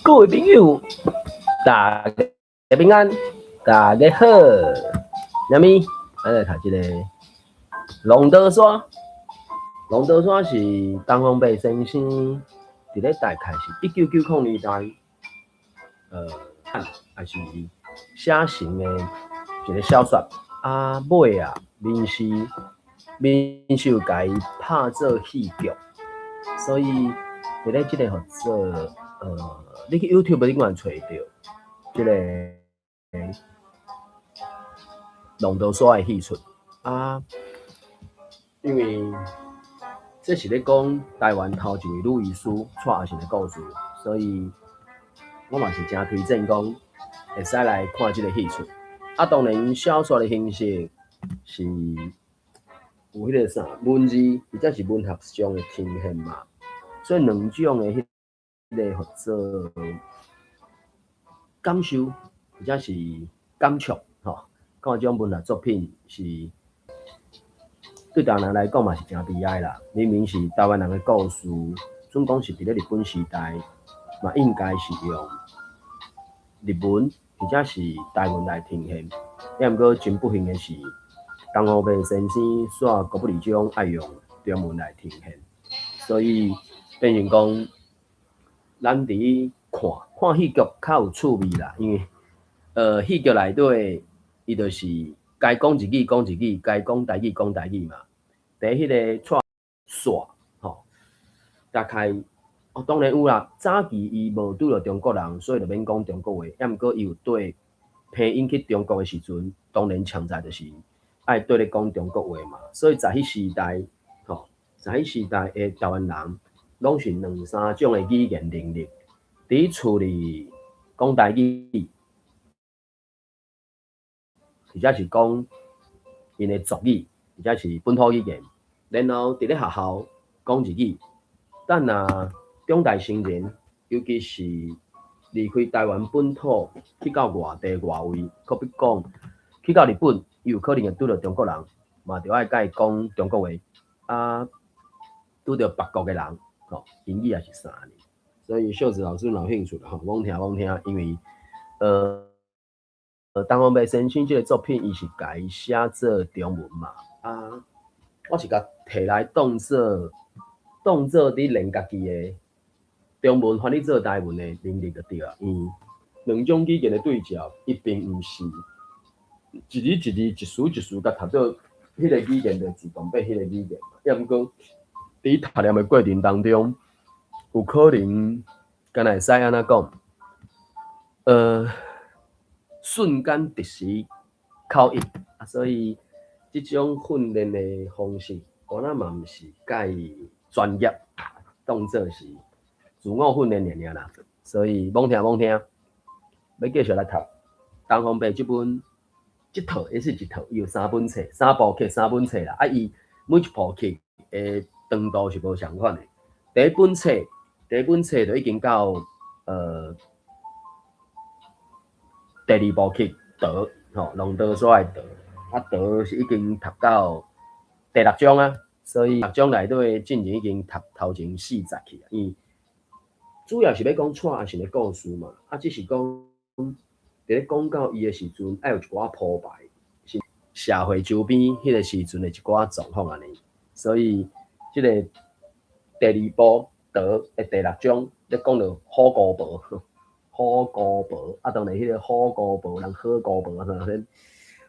各位朋友，大家平安，大家好。啥物？咱來讀這個《浪淘沙》。《浪淘沙》是東方白先生佇咧大概是1990年代，還是寫成的一個小說。啊，尾啊，民視有共伊拍做戲劇，所以佇咧這個號做，你去 YouTube 頂懸揣著這個《浪淘沙》的戲出啊，因為這是咧講台灣頭一位女醫師蔡阿信的故事，所以我嘛是誠推薦講會使來看這個戲出。啊，當然小說的形式是有彼個啥文字，或者是文學上的呈現嘛，所以兩種的彼個號做感受，或者是感觸，吼。看這種文學作品是對台灣人來講嘛是誠悲哀啦。明明是台灣人的故事，準講是佇咧日本時代，嘛應該是用日文或者是台文來呈現。抑毋過真不幸的是，東方白先生煞閣不離將愛用中文來呈現，所以變成講，咱佇看看戲劇較有趣味啦，因為戲劇內底，伊就是該講日語講日語，該講台語講台語嘛。佇彼個蔡煞吼，大概哦當然有啦。早期伊無拄著中國人，所以就免講中國話。抑毋過伊有綴皮影去中國的時陣，當然強在就是愛綴咧講中國話嘛。所以在彼時代，吼，在彼時代的台灣人，攏是兩三種的語言能力，佇厝裡講台語，或者是講𪜶的族語，或者是本土語言，然後佇咧學校講日語。等若長大成人，尤其是離開台灣本土去到外地外圍，閣比講去到日本，伊有可能會拄著中國人，嘛著愛共伊講中國話。啊，拄著別國的人，吼，英語也是啥呢？所以秀子老師若有興趣吼，罔聽罔聽，因為東方白先生這個作品，伊是共伊寫做中文嘛。啊，我是共提來當做佇練家己的中文翻譯做台文的能力就對啊。因為兩種語言的對照，伊並毋是一字一字、一詞一詞共讀做彼個語言就自動變彼個語言嘛。抑毋過佇讀念的過程當中，有可能敢若會使按怎講？瞬間即時口譯，啊，所以這種訓練的方式，我那嘛毋是介專業，當做是自我訓練爾爾啦。所以罔聽罔聽，欲繼續來讀《東方白》這本這套也是一套，伊有三本冊，三部曲，三本冊啦。啊，伊每一部曲的長度是無仝款的。第一本冊就已經到第二部曲淘，吼，浪淘沙的淘，啊淘是已經讀到第六章啊，所以六章內底進前已經讀頭前四節去啊。因為主要是欲講蔡阿信的故事嘛，啊，只是講佇咧講到伊的時陣，愛有一寡鋪排，是社會周邊彼個時陣的一寡狀況按呢。所以這個第二部淘的第六章咧講著虎姑婆。虎姑婆，啊，當然彼個虎姑婆，人好姑婆啊，啥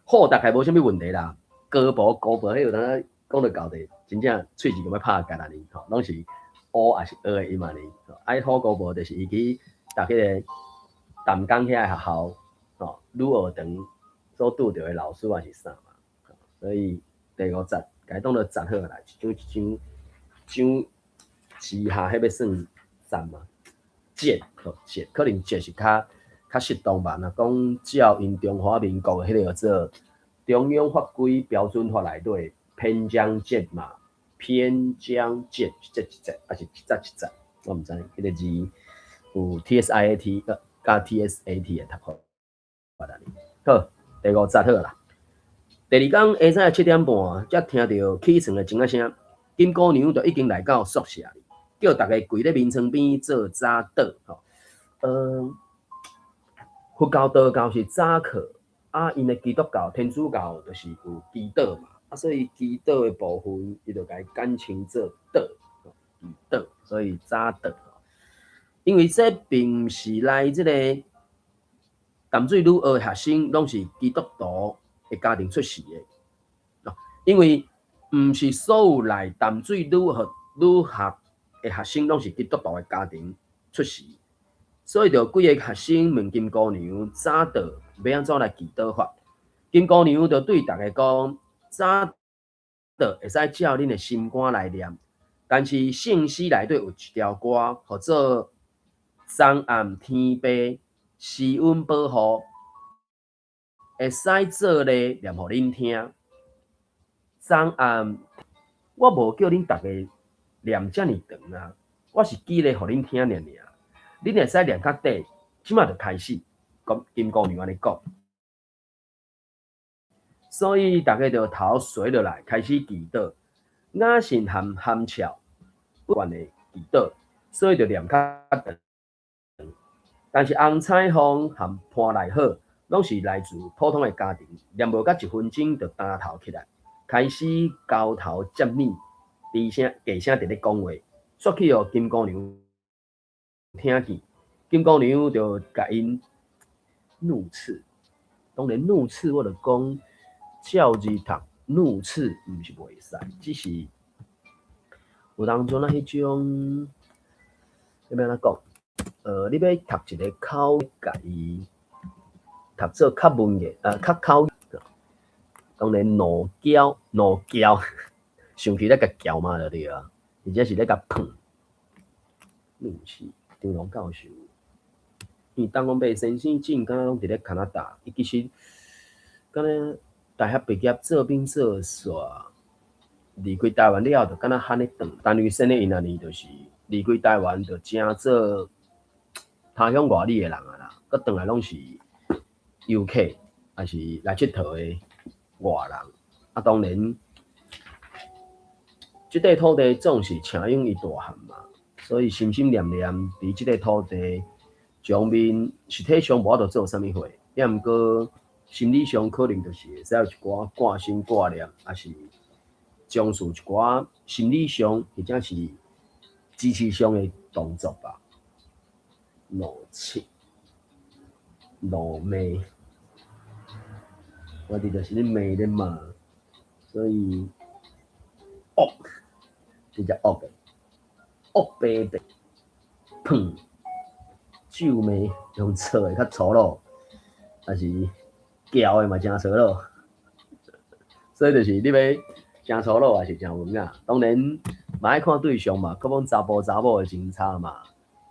虎大概無啥物問題啦。姑婆姑婆，彼有當講著到底，真正喙舌咁欲拍結按呢，吼，攏是烏抑是訛的音按呢。啊，虎姑婆就是伊去讀彼個淡江遐個學校，吼，女學堂所拄著的老師抑是啥嘛。所以第五節，共伊當做節好啦，一章一章章之下，彼欲算節嘛？節吼節，可能節是較適當吧。若講照𪜶中華民國的彼個叫做中央法規標準法內底篇章節嘛，篇章節一節一節，抑是一節一節，我毋知彼個字有 TSIAT 佮 TSAT 的讀法按呢。好，第五節好啦。第二工下早7點半，才聽著起床的鐘仔聲，金姑娘就已經來到宿舍，叫逐家跪咧眠床邊做早禱吼。佛教、道教是早課，啊，𪜶的基督教、天主教就是有祈禱嘛，啊，所以祈禱的部分，伊就共伊簡稱做禱，祈禱，所以早禱。因為這並毋是來這個淡水女學的學生，攏是基督徒的家庭出世的。因為毋是所有來淡水女學的學生，攏是基督徒的家庭出世，所以就幾個學生問金姑娘早禱欲按怎來祈禱法。金姑娘就對逐家講：早禱會使照恁的心肝來念，但是聖詩內底有一條歌，號做《昨暗天父施恩保護》，會使做例念予恁聽。昨暗我無叫恁逐家念遮爾長啊，我是舉例予恁聽爾爾。恁會使念較短，這馬就開始。講金姑娘按呢講，所以逐家就頭垂落來，開始祈禱。雅信含含俏不斷的祈禱，所以就念較長。但是洪彩鳳和潘內好，攏是來自普通的家庭，念無到一分鐘就擔頭起來，開始交頭接耳，低聲低聲佇咧講話，煞去予金姑娘聽見，金姑娘就共𪜶怒斥。當然怒斥，我就講照字讀怒斥，毋是袂使，只是有當陣啊，彼種欲按怎講？你欲讀一个口，共伊讀做較文言，較口。當然怒叫怒叫，生氣咧共叫嘛就對啊，或者是咧共噴。怒氣，張龍教授，因為陳王白先生進敢若攏佇咧加拿大，伊其實敢若大學畢業做兵做煞，離開台灣了後，就敢若罕咧轉。陳玉生的𪜶按呢，就是離開台灣就成做他鄉外里的人啊啦，閣轉來攏是遊客，抑是來𨑨迌的外人。啊，當然，這塊土地總是請養伊大漢嘛，所以心心念念佇這塊土地上面，實體上無法度做啥物貨，抑毋過心理上可能就是會使有一寡掛心掛念，抑是從事一寡心理上或者是支持上的動作吧。怒斥、怒罵，我佇就是咧罵咧罵，所以惡，直接惡的，惡白白，噴，咒罵用錯的較粗魯，抑是叫的嘛誠粗魯，所以就是你欲誠粗魯抑是誠文雅，當然嘛愛看對象嘛，閣講查埔查某的真差嘛。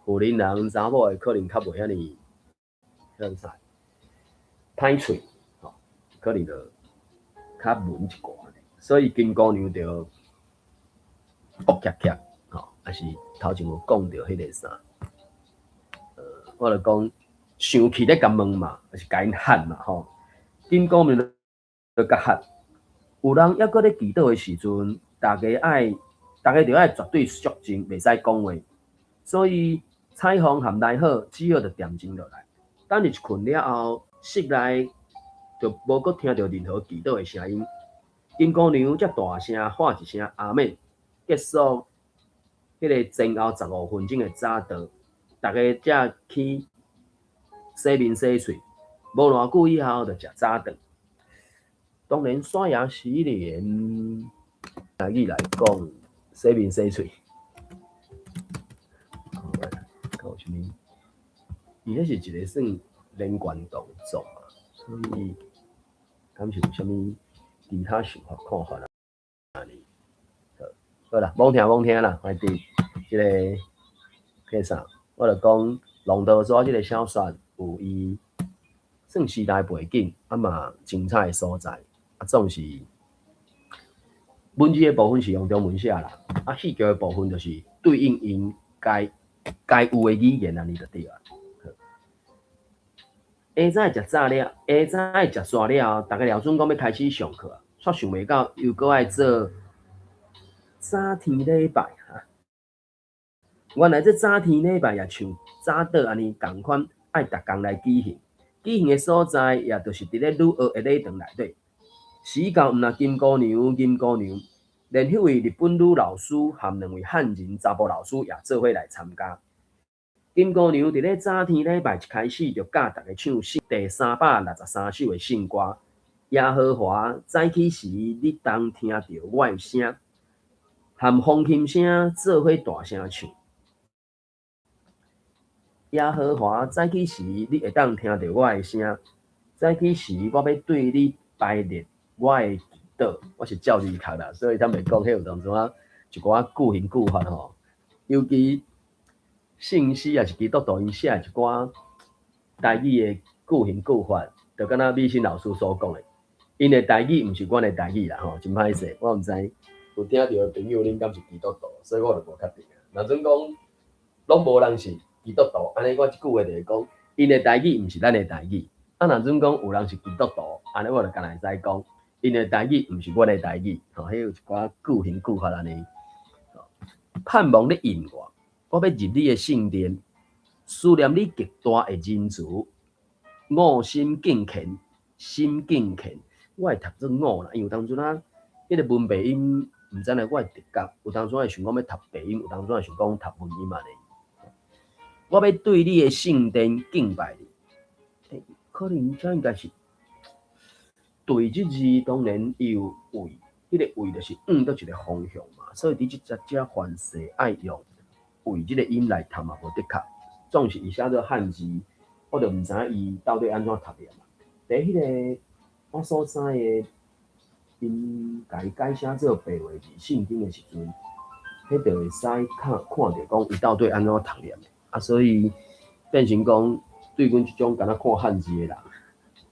婦人人查某的可能較袂遐爾遐啥歹喙，吼，可能就較文一寡。所以金姑娘就惡騎騎，吼，抑是頭前有講著彼个啥，我就講生氣咧共問嘛，抑是共𪜶喊嘛，吼。金姑娘就共喊，有人猶閣咧祈禱的時陣，逐家著愛絕對肅靜，袂使講話。所以彩鳳和來好只好就恬靜落來。等伊一睏了後，室內就無閣聽著任何祈禱的聲音。金姑娘才大聲喊一聲阿們，結束彼个前後15分鐘的早禱，逐家才去洗面洗喙。無偌久以後，就食早頓。當然刷牙洗臉，台語來講，洗面洗喙。閣有啥物？伊彼是一个算連貫動作嘛，所以敢是有啥物其他想法看法啊？好，好啦，罔聽罔聽啦，反正這个彼啥，我就講《浪淘沙》這个小說有伊算時代背景，啊嘛精彩的所在，啊總是文字的部分是用中文寫啦，啊戲劇的部分就是對應𪜶該有的語言按呢就對啊。下早食早了，下早食煞了後，逐家料準講欲開始上課，卻想袂到又閣愛做早天禮拜哈。原來這早天禮拜也像早倒按呢仝款，愛逐工來舉行。舉行的所在，也就是佇咧女學的禮堂內底。時到毋若金姑娘、銀姑娘，連彼位日本女老師含兩位漢人查埔老師也做伙來參加。金姑娘佇咧早天禮拜一開始就教逐家唱第363首的聖歌。耶和華早起時，你當聽著我的聲，含風琴聲做伙大聲唱。耶和華早起時，你會當聽著我的聲。早起時，我欲對你排列我的祈禱。我是照字讀啦，所以坦白講，彼有當陣仔一寡句型句法吼，尤其聖詩抑是基督徒𪜶寫的一寡台語的句型句法，就敢若美心老師所講的，𪜶的台語毋是阮的台語啦吼，真歹勢，我毋知有聽著的朋友恁敢是基督徒，所以我就無確定啊。若準講攏無人是基督徒，按呢我這句話就是講，𪜶的台語毋是咱的台語。啊，若準講有人是基督徒，按呢我就敢若會使講，𪜶的台語毋是阮的台語。吼，彼有一寡句型句法按呢。盼望你應我，我欲入你的聖殿，思念你極大的仁慈，我心敬虔，心敬虔，我會讀做我啦，因為有當陣啊，彼個文白音毋知影我會直覺，有當陣會想講欲讀白音，有當陣會想講讀文音按呢。我欲對你的聖殿敬拜你，欸，可能這應該是對這字，當然伊有位，彼個位就是向佗一個方向嘛，所以佇這只只凡勢愛用位這個音來讀嘛無的確，總是伊寫做漢字，我就毋知影伊到底按怎讀念嘛。佇彼個我所知的，𪜶共伊改寫做白話字聖經的時陣，彼就會使看看著講伊到底按怎讀念的。啊，所以變成講對阮這種敢若看漢字的人，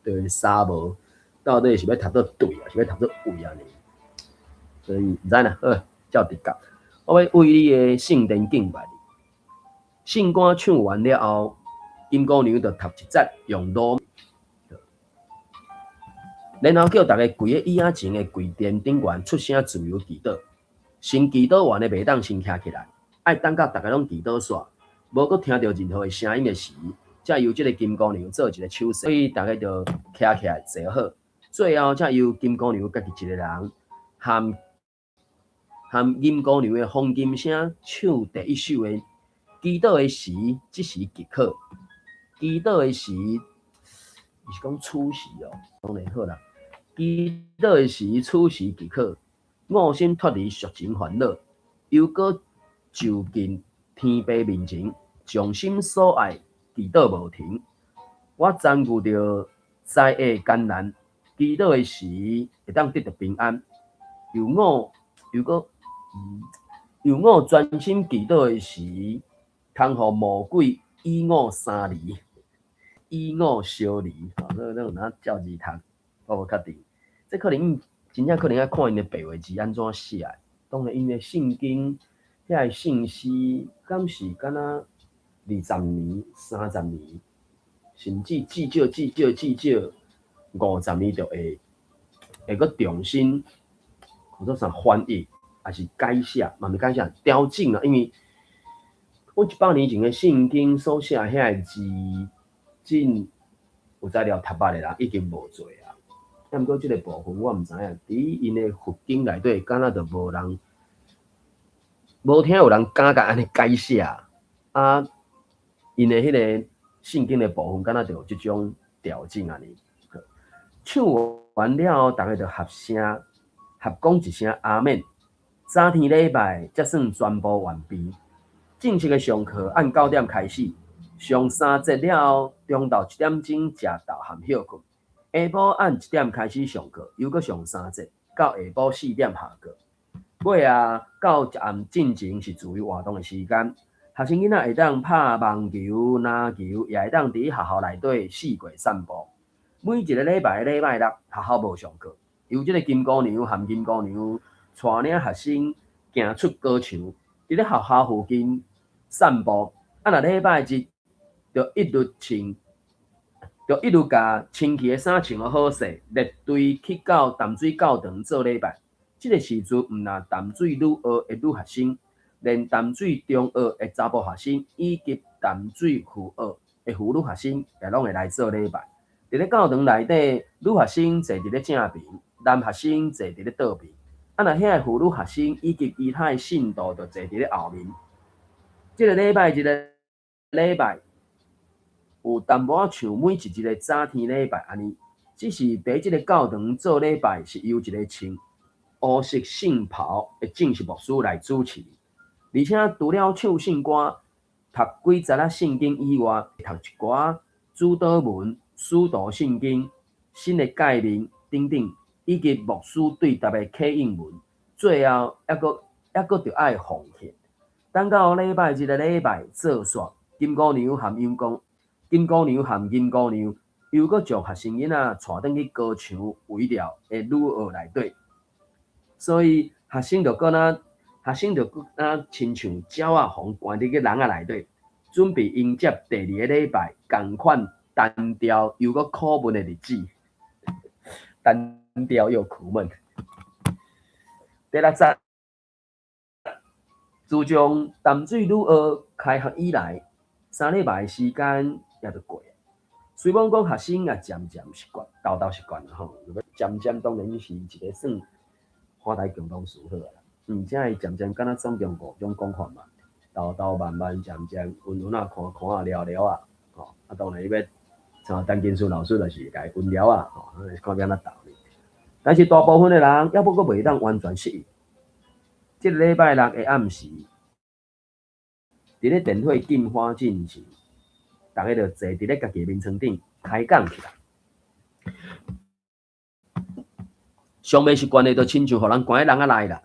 就會捎無到底是欲讀做對啊，是欲讀做位按呢？所以毋知啦，好，照直覺。我欲為你的聖殿敬拜你。聖歌唱完了後，金姑娘就讀一節用羅，然後叫逐家跪佇椅仔前的跪墊頂懸出聲自由祈禱。先祈禱完的袂當先徛起來，愛等到逐家攏祈禱煞，無閣聽著任何的聲音的時，才由這个金姑娘做一個手勢，所以逐家就徛起來坐好。最後才由金姑娘家己一個人含含銀姑娘的風琴聲唱第一首的祈禱的時，這時極好。祈禱的時，伊是講此時哦，當然好啦。祈禱的時，此時極好。我心脫離俗情煩惱，又閣就近天父面前，將心所愛祈禱無停。我遭遇著災厄艱難，祈禱的時會當得著平安。由我又閣，由我專心祈禱的時，通予魔鬼與我相離，與我相離。吼，這這有哪照字讀，我無確定。這可能真正可能愛看𪜶的白話字按怎寫的。當然，𪜶的聖經遐个聖詩，敢是敢若20年、30年，甚至至少至少至少50年，就會會閣重新叫做啥翻譯，抑是改寫，嘛毋是改寫，調整啊。因為阮100年前的聖經所寫遐个字，真有材料讀捌的人已經無濟啊。啊，毋過這个部分我毋知影，佇𪜶的佛經內底，敢若就無人，無聽有人敢共按呢改寫啊。𪜶的彼个聖經的部分，敢若就有這種調整按呢。唱完了後，逐家就合聲合講一聲阿們。早天禮拜才算全部完畢。正式的上課按9點開始，上三節了後，中晝1點鐘食晝和歇睏。下晡按1點開始上課，又閣上三節，到下晡4點下課。尾仔到食暗進前是自由活動的時間，學生囡仔會當拍網球、籃球，也會當佇學校內底四界散步。每一个禮拜的禮拜六，學校無上課，由這个金姑娘和銀姑娘帶領學生行出操場，佇咧學校附近散步。啊，若禮拜日就一律穿，就一律共清氣的衫穿予好勢，列隊去到淡水教堂做禮拜。這个時陣，毋若淡水女學的女學生，連淡水中學的查埔學生以及淡水附學的婦女學生也攏會來做禮拜。佇咧教堂內底，女學生坐佇咧正邊，男學生坐佇咧倒邊。啊，若遐的婦女學生以及其他的信徒就坐佇咧後面。這个禮拜日的禮拜有淡薄仔像每一日的早天禮拜按呢，只是佇這个教堂做禮拜是由一个穿烏色聖袍的正式牧師來主持，而且除了唱聖歌、讀幾節仔聖經以外，讀一寡主禱文、使徒信經、新的誡命等等，以及牧師對答的啟應文，最後猶閣猶閣著愛奉獻。等到禮拜日的禮拜做煞，金姑娘和楊公金姑娘和銀姑娘又閣將學生囡仔帶轉去高牆圍了的女學內底，所以學生就閣若學生就閣若親像鳥仔予關佇個籠仔內底，準備迎接第二个禮拜仝款單調又閣苦悶的日子，單調又苦悶。第六節，自從淡水女學開學以來，3禮拜的時間也就過。雖罔講學生也漸漸習慣，沓沓習慣啦吼。漸漸當然是一个算花台共同詞好啦。毋才會漸漸敢若總共五種講法嘛，沓沓慢慢漸漸溫溫仔看看仔聊聊仔，吼啊當然伊欲像陳金順老師就是共伊溫聊仔，吼，看欲按怎鬥呢。但是大部分的人猶閣閣袂當完全適應。這个禮拜六的暗時，佇咧電火禁火進前，逐家就坐佇咧家己的眠床頂開講起來。上袂習慣的，就親像予人關佇籠仔內啦。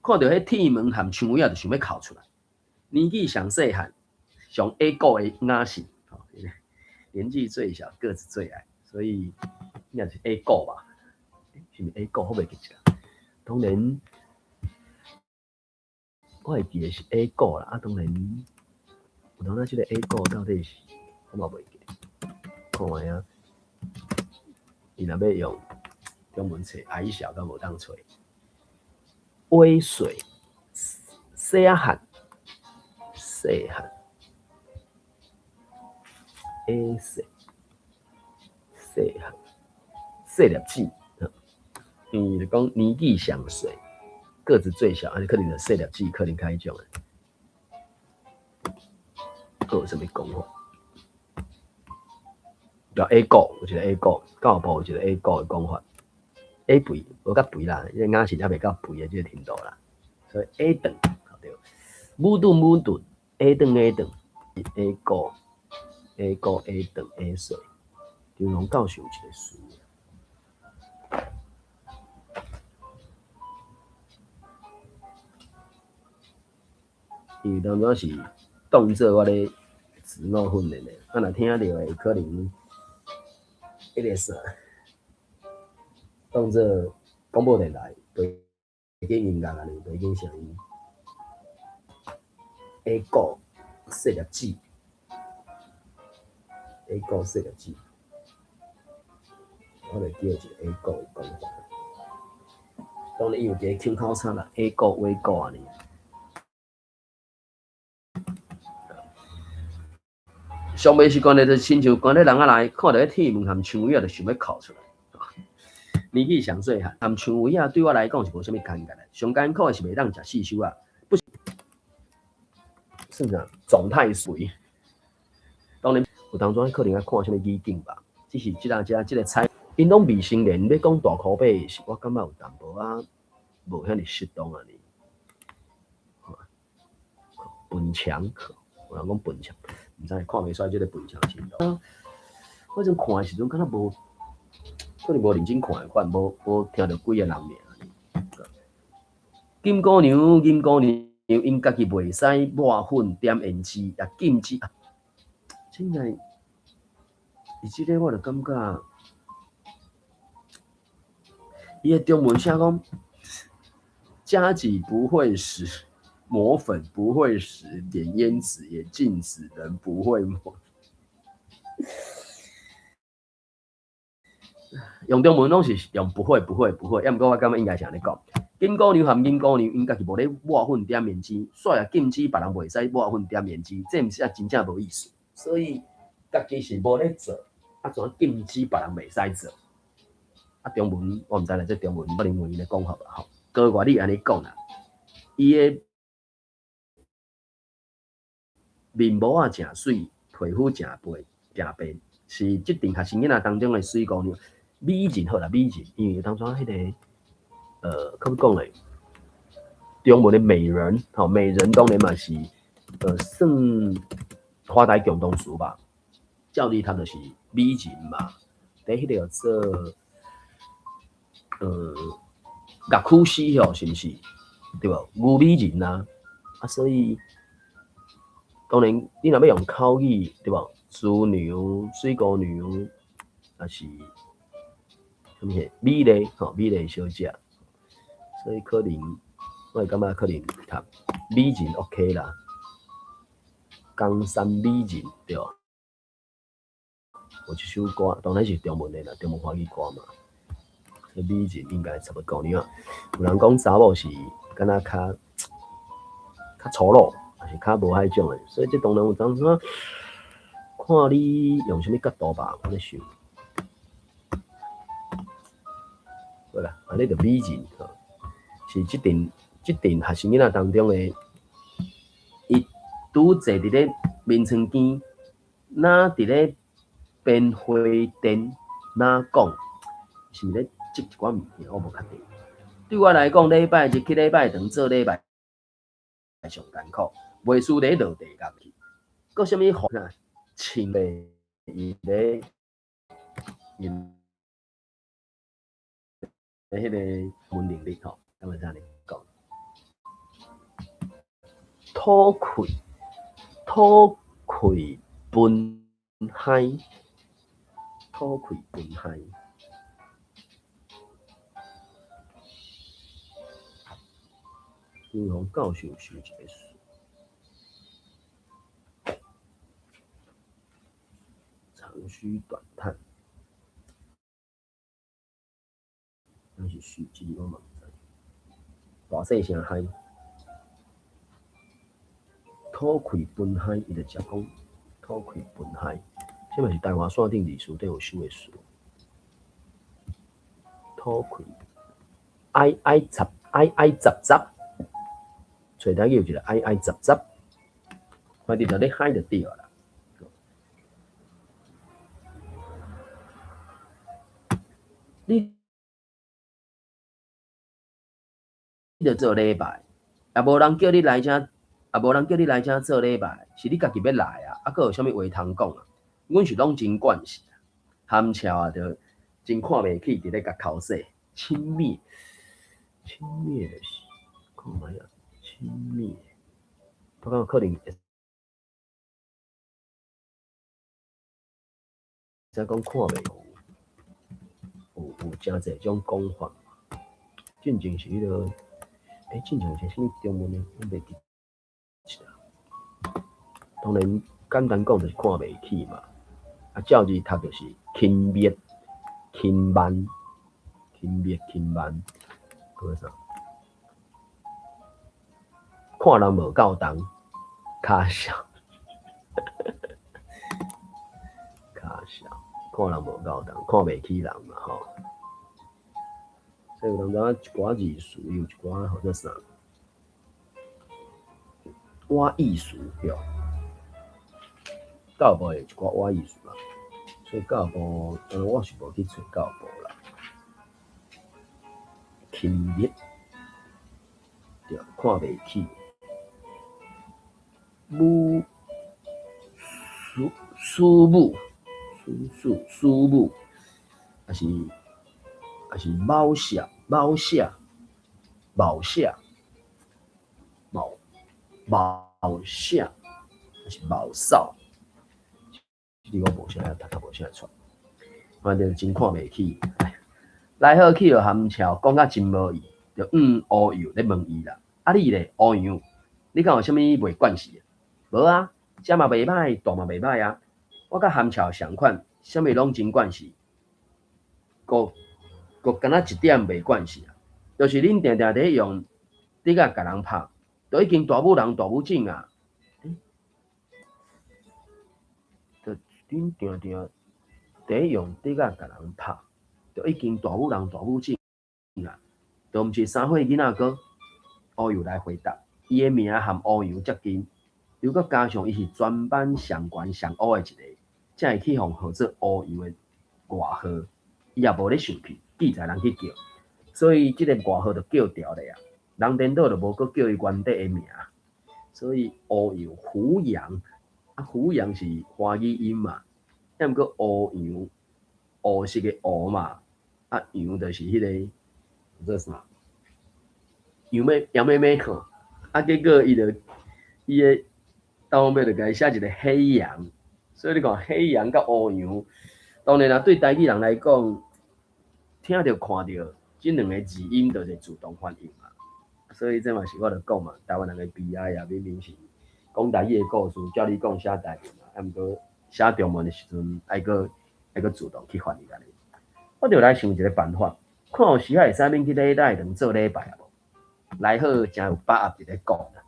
看著彼鐵門和窗圍仔，就想欲哭出來。年紀上細漢，上矮個的雅信，年紀最小，個子最矮，所以應該是矮個吧？是毋是矮個？我袂記得。當然，我會記得是矮個啦。啊，當然，有當時這个矮個到底是，我嘛袂記得。看覓仔，伊若欲用中文揣矮小，敢無當揣？矮細，細仔漢，細漢，矮細，細漢，細粒子。嗯，就講年紀上細，個子最小，按呢可能就細粒子，可能較彼種的。閣有啥物講法？對，矮個有一个矮個，教部有一个矮個的講法。矮肥無較肥啦，這个雅信猶袂到肥的這个程度啦，所以矮頓對。母頓母頓，矮頓矮頓，矮個矮個矮頓矮細，張龍教授有一个詞。因為當陣是當做我咧自我訓練的，啊若聽著的可能彼个啥，當做廣播電台背景音樂按呢，背景聲音。矮個細粒子，矮個細粒子，我就記得一个矮個的講法。當然伊有一个腔口差啦，矮個矮個按呢。上袂習慣的，就親像關佇籠仔內，看著彼鐵門和窗圍仔，就想欲哭出來。年紀上細漢，和窗圍仔對我來講是無啥物艱難的，上艱苦的是袂當食四手仔，不算啥狀態隨。當然有當陣可能愛看啥物語境吧，只是這個這這个猜，𪜶攏未成年，欲講大箍八是我感覺有淡薄仔無遐爾適當按呢。笨牆，有人講笨牆，毋知看袂出來這个笨牆程度。我陣看的時陣，敢若無，可能無認真看的款，無無聽著幾個人名。金姑娘、銀姑娘，𪜶家己袂使抹粉、點胭脂，也禁止。真正，伊這个我就感覺，伊的中文寫講，家己不會使抹粉，不會使點胭脂，也禁止人不會抹。用中文攏是用不會、不會、不會，抑毋過我感覺應該是按呢講。金姑娘和銀姑娘，𪜶家己無咧抹粉點胭脂，煞也禁止別人袂使抹粉點胭脂，這毋是啊真正無意思。所以家己是無咧做，啊怎禁止別人袂使做？啊，中文我毋知啦，這中文可能有𪜶的講法啦吼。高粵語按呢講啦，伊的面毛仔誠媠，皮膚誠白，誠白，是這陣學生囡仔當中的媠姑娘，美人好啦，美人，因為當初彼個。可講咧，中文的美人，吼，美人當然嘛是，算華台共同詞吧。照理讀就是美人嘛。佇彼個叫做，樂曲師吼，是毋是？對無？虞美人啊，啊，所以當然你若欲用口語，對無？珠娘、水姑娘，抑是啥物個美麗，吼，美麗小姐。所以可能，我會感覺可能讀美人 OK 啦，江山美人對無？有這首歌，當然是中文的啦，中文華語歌嘛。所以美人應該差不多。你看，有人講查某是敢若較較粗魯，抑是較無彼種的，所以這當然有當時看你用啥物角度吧，我咧想。好啦，按呢就美人吼。是這陣這陣學生囡仔當中的，伊拄坐佇咧眠床邊，若佇咧編花燈，若講是咧織一寡物件，我無確定。對我來講，禮拜日去禮拜堂做禮拜上艱苦，袂輸佇咧落地獄去。閣啥物雨啊？穿咧伊咧伊咧彼個文能力吼。敢會使按呢講？土氣，土氣分海，土氣分海。金鴻教授想一个詞，長吁短嘆，還是續集我嘛毋知。大細聲嗨，土氣分海，伊就食講土氣分海，這嘛是台灣線頂歷史頂有收的詞。土氣，哀哀雜哀哀雜雜，揣台語有一個哀哀雜雜，反正就咧嗨就對啦。你著做禮拜，也無人叫你來遮，也無人叫你來遮做禮拜，是你家己欲來啊！啊，閣有啥物話通講啊？阮是攏真慣勢，含笑啊，著真看袂起，佇咧共剾洗，輕蔑，輕蔑就是看覓啊，輕蔑，我感覺可能會使講看袂有有有誠濟種講法。進前是彼個，欸，進前有一個啥物中文的，我袂記得。當然簡單講就是看袂起嘛。啊，照字讀就是輕蔑、輕慢、輕蔑、輕慢，閣啥？看人無夠重，跤數，跤數，看人無夠重，看袂起人嘛吼。所以有當時一寡字詞，有一寡號做啥？挖意詞對。教育部會有一寡挖意詞啦，所以教育部，當然我是無去揣教育部啦。輕蔑，對，看袂起。母，師師母，師師師母，抑是抑是某舍某舍某舍某某舍，抑是某嫂。這個我無啥讀，讀無啥出，反正真看袂起。來好去予含笑，講甲真無意，就烏有咧問伊啦。啊你咧烏楊，你敢有啥物袂慣勢？無啊，食嘛袂歹，住嘛袂歹啊。我佮含笑仝款，啥物攏真慣勢，閣閣敢若一點袂慣勢啊。就是恁定定佇用竹仔共人拍，都已經大母人大母種啊。就恁定定佇用竹仔共人拍，就已經大母人大母種啊。都毋是三歲囡仔哥，烏有來回答，伊的名和烏羊接近，又閣加上伊是全班上懸上烏的一個，才會去予號做烏羊的外號。伊也無咧生氣，記載人去叫，所以這个外號就叫著咧啊。人顛倒就無閣叫伊原底的名，所以烏羊胡楊啊，胡楊是華語音嘛，抑毋過烏羊烏色的烏嘛，啊羊就是彼个做啥？羊咩羊咩咩吼，啊結果伊就伊的到尾就共伊寫一个黑羊，所以你看黑羊佮烏羊，當然啦，對台語人來講，聽著看著這兩个字音就是自動翻譯嘛，所以這嘛是我著講嘛，台灣人的悲哀啊，明明是講台語的故事，照你講寫台文嘛，啊毋過寫中文的時陣，愛閣愛閣自動去翻譯按呢。我著來想一个辦法，看有時仔會使免去禮拜堂做禮拜啊無？來好誠有把握佇咧講啦，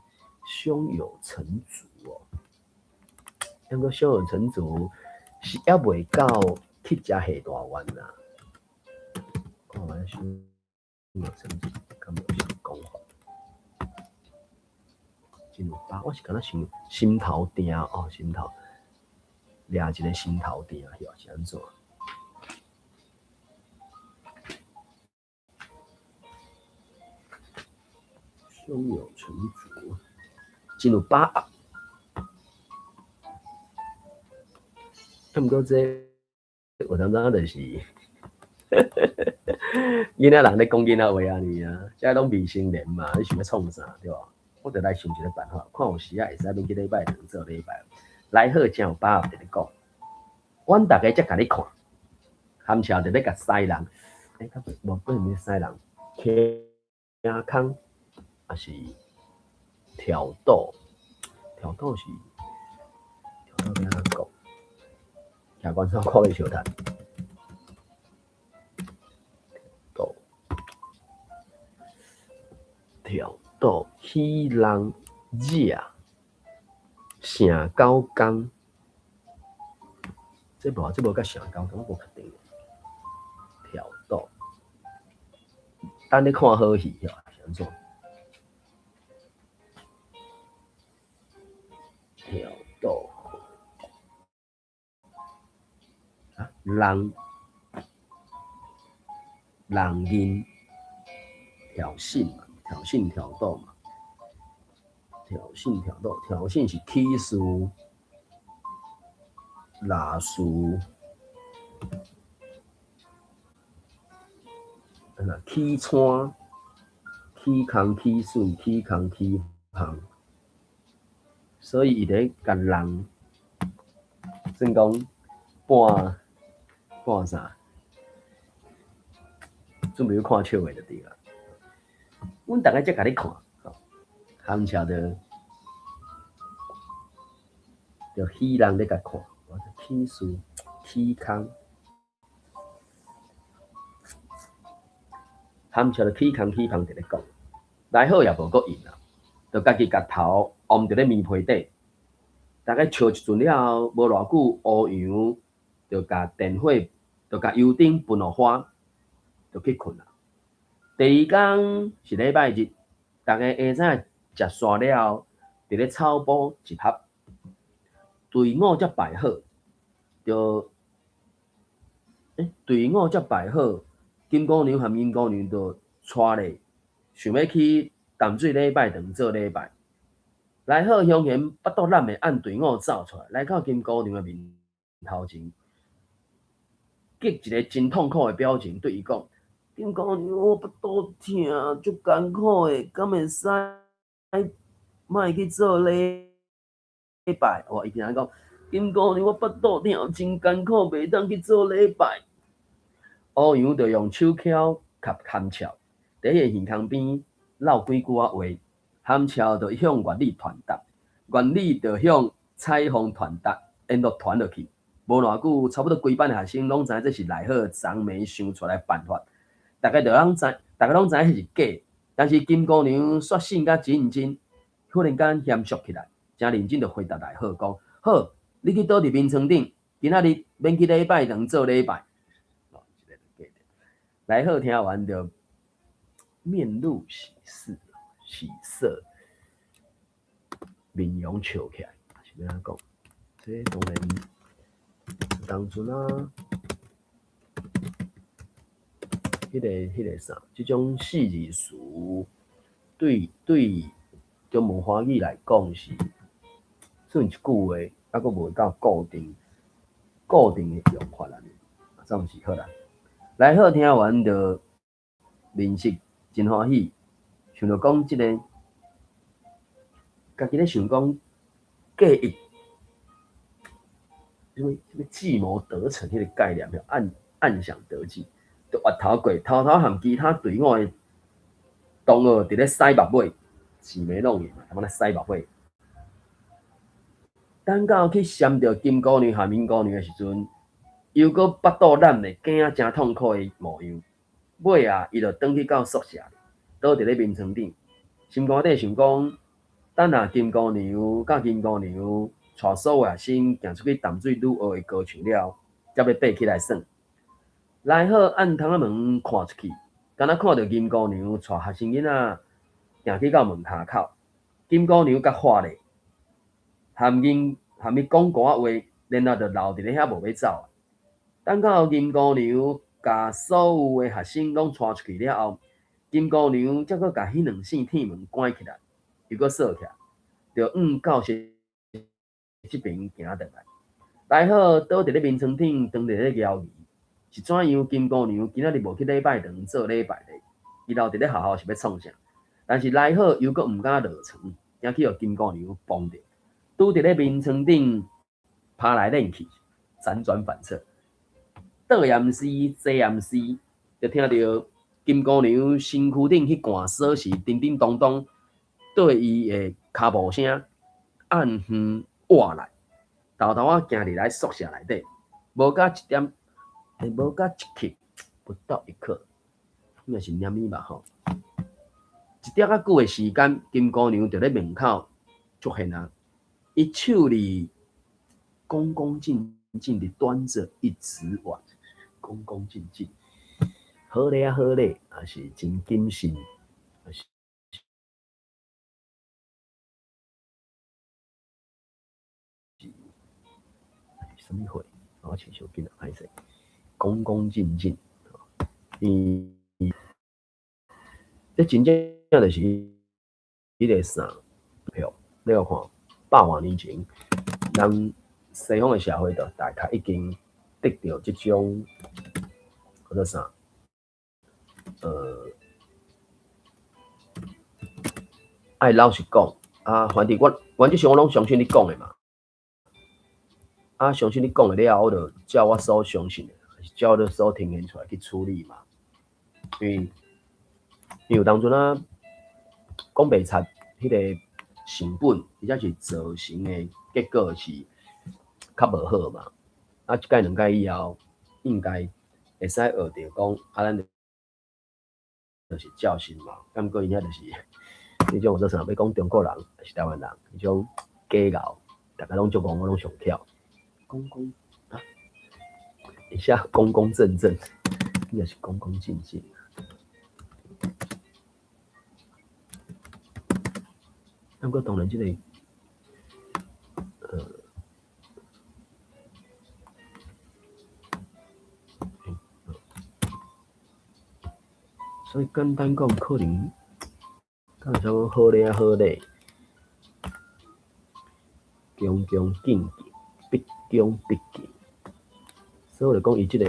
胸有成竹哦。毋過胸有成竹是猶未到去食下大丸啦。看覓胸有成竹，敢無啥講法？真有把，我是敢若想心頭定哦，心頭掠一个心頭定，是按怎？胸有成竹，真有把握。啊，毋過這有當時就是囡仔人咧講囡仔話按呢啊，這攏未成年嘛，你想欲創啥對無？我就來想一个辦法，看有時仔會使免去禮拜堂做禮拜。來好誠有把握佇咧講，阮逐家才共你看，含笑佇咧共西人，欸，無過毋是西人，徛空，抑是挑逗，挑逗是挑逗欲按怎講？聽觀眾看欲相趁。逗，挑逗，戲弄惹，成狗工，這無這無佮成狗工，我無確定。挑逗，等咧看好戲，是按怎？挑逗，啊，人，人因挑釁嘛，挑釁挑逗嘛，挑釁挑逗，挑釁是起事、鬧事，啊，起扦、起空、起筍、起空、起芳，所以伊佇咧共人算講半半啥？準備欲看笑話就對啦。阮逐家才共你看，含笑著就戲人咧共看，起事起空，含笑著起空起芳佇咧講，來好也無閣應啊，就家己共頭翕佇咧棉被底，逐家笑一陣了後，無偌久，烏羊就共電火，就共油燈噴予花，就去睏啊。第二工是禮拜日，逐家下早食煞了後，佇咧草埔集合，隊伍才排好，就，欸，隊伍才排好，金姑娘和銀姑娘就帶咧，想欲去淡水禮拜堂做禮拜。來好鄉賢腹肚湳的按隊伍走出來，來到金姑娘的面頭前，激一个真痛苦的表情，對伊講：金姑娘，我腹肚疼，足艱苦的，敢會使莫去做禮拜？哇，伊聽講，金姑娘，我腹肚疼，真艱苦，袂當去做禮拜。烏羊就用手抾及含笑，佇彼個耳空邊嘮幾句仔話，含笑就向月女傳達，月女就向彩鳳傳達，緣就傳落去。無偌久，差不多規班的學生攏知這是來好昨暝想出來辦法，逐家就攏知，逐家攏知影彼是假。但是金姑娘煞信甲真毋真，忽然間嚴肅起來，誠認真就回答來好講：好，你去倒佇眠床頂，今仔日免去禮拜堂做禮拜。來好聽完就面露喜色，喜色，面容笑起來，是欲按怎講？這當然當陣啊，彼個啥，這種四字詞對對中文華語來講是算一句話，猶閣無到固定固定的用法啊。總是好啦。來好聽完就面色真歡喜，想著講這个，家己咧想講計一，啥物啥物計謀得逞彼个概念，暗暗想得計，就越頭過，偷偷和其他隊伍的同學佇咧使目尾，擠眉弄眼嘛，他媽咧使目尾。等到去攕著金姑娘和銀姑娘的時陣，又閣腹肚攬咧，驚啊誠痛苦的模樣。尾仔，伊就轉去到宿舍，倒佇咧眠床頂，心肝底想講，等下金姑娘佮銀姑娘帶所有學生行出去淡水女學的高牆了，才欲爬起來耍。來好按窗仔門看出去，敢若看著銀姑娘帶學生囡仔行去到門跤口，金姑娘佮喝咧，含𪜶含伊講歌仔話，然後就留佇咧遐無欲走。等到銀姑娘共所有的學生攏帶出去了後，金姑娘才閣共彼兩扇鐵門關起來，又閣鎖起來，就向教室這邊行轉來。來好倒佇咧眠床頂，當佇咧猶豫，是怎樣？金姑娘今仔日無去禮拜堂做禮拜咧？伊留佇咧學校是欲創啥？但是來好又閣毋敢落床，驚去予金姑娘碰著，拄佇咧眠床頂趴來練去，輾轉反側。倒也毋是，坐也毋是，就聽著金姑娘身軀頂彼罐鎖匙叮叮咚咚對伊的跤步聲按遠倚來，偷偷仔行入來宿舍內底，無甲一點，無甲一刻，不到一刻，應該是念物吧吼。一點仔久的時間，金姑娘就咧門口出現啊，伊手裡恭恭敬敬地端著一隻碗。恭恭敬敬，好咧啊好咧，也是真謹慎，也是啥物貨？我穿傷緊啊，歹勢。恭恭敬敬，伊這真正就是彼个啥票？你有看百外年前，人西方的社會就大概已經得著這種叫做啥？愛老實講啊，反正我原則上我攏相信你講的嘛。啊，相信你講的了後，我就照我所相信的，照我所呈現出來去處理嘛。因為因為有當陣啊，講袂出彼个成本，或者是造成的結果是較無好嘛。啊，一擺兩擺以後，應該會使學著講，啊，咱就是教訓嘛。毋過伊遐就是彼種叫做啥？欲講中國人抑是台灣人，彼種假𠢕，逐家攏足戇，我攏上巧。公公啊，一下公公正正，應該是恭恭敬敬。毋過當然這个，所以簡單講，可能敢會使講好咧啊好咧，恭恭敬敬，畢恭畢敬。所以我就講伊這個，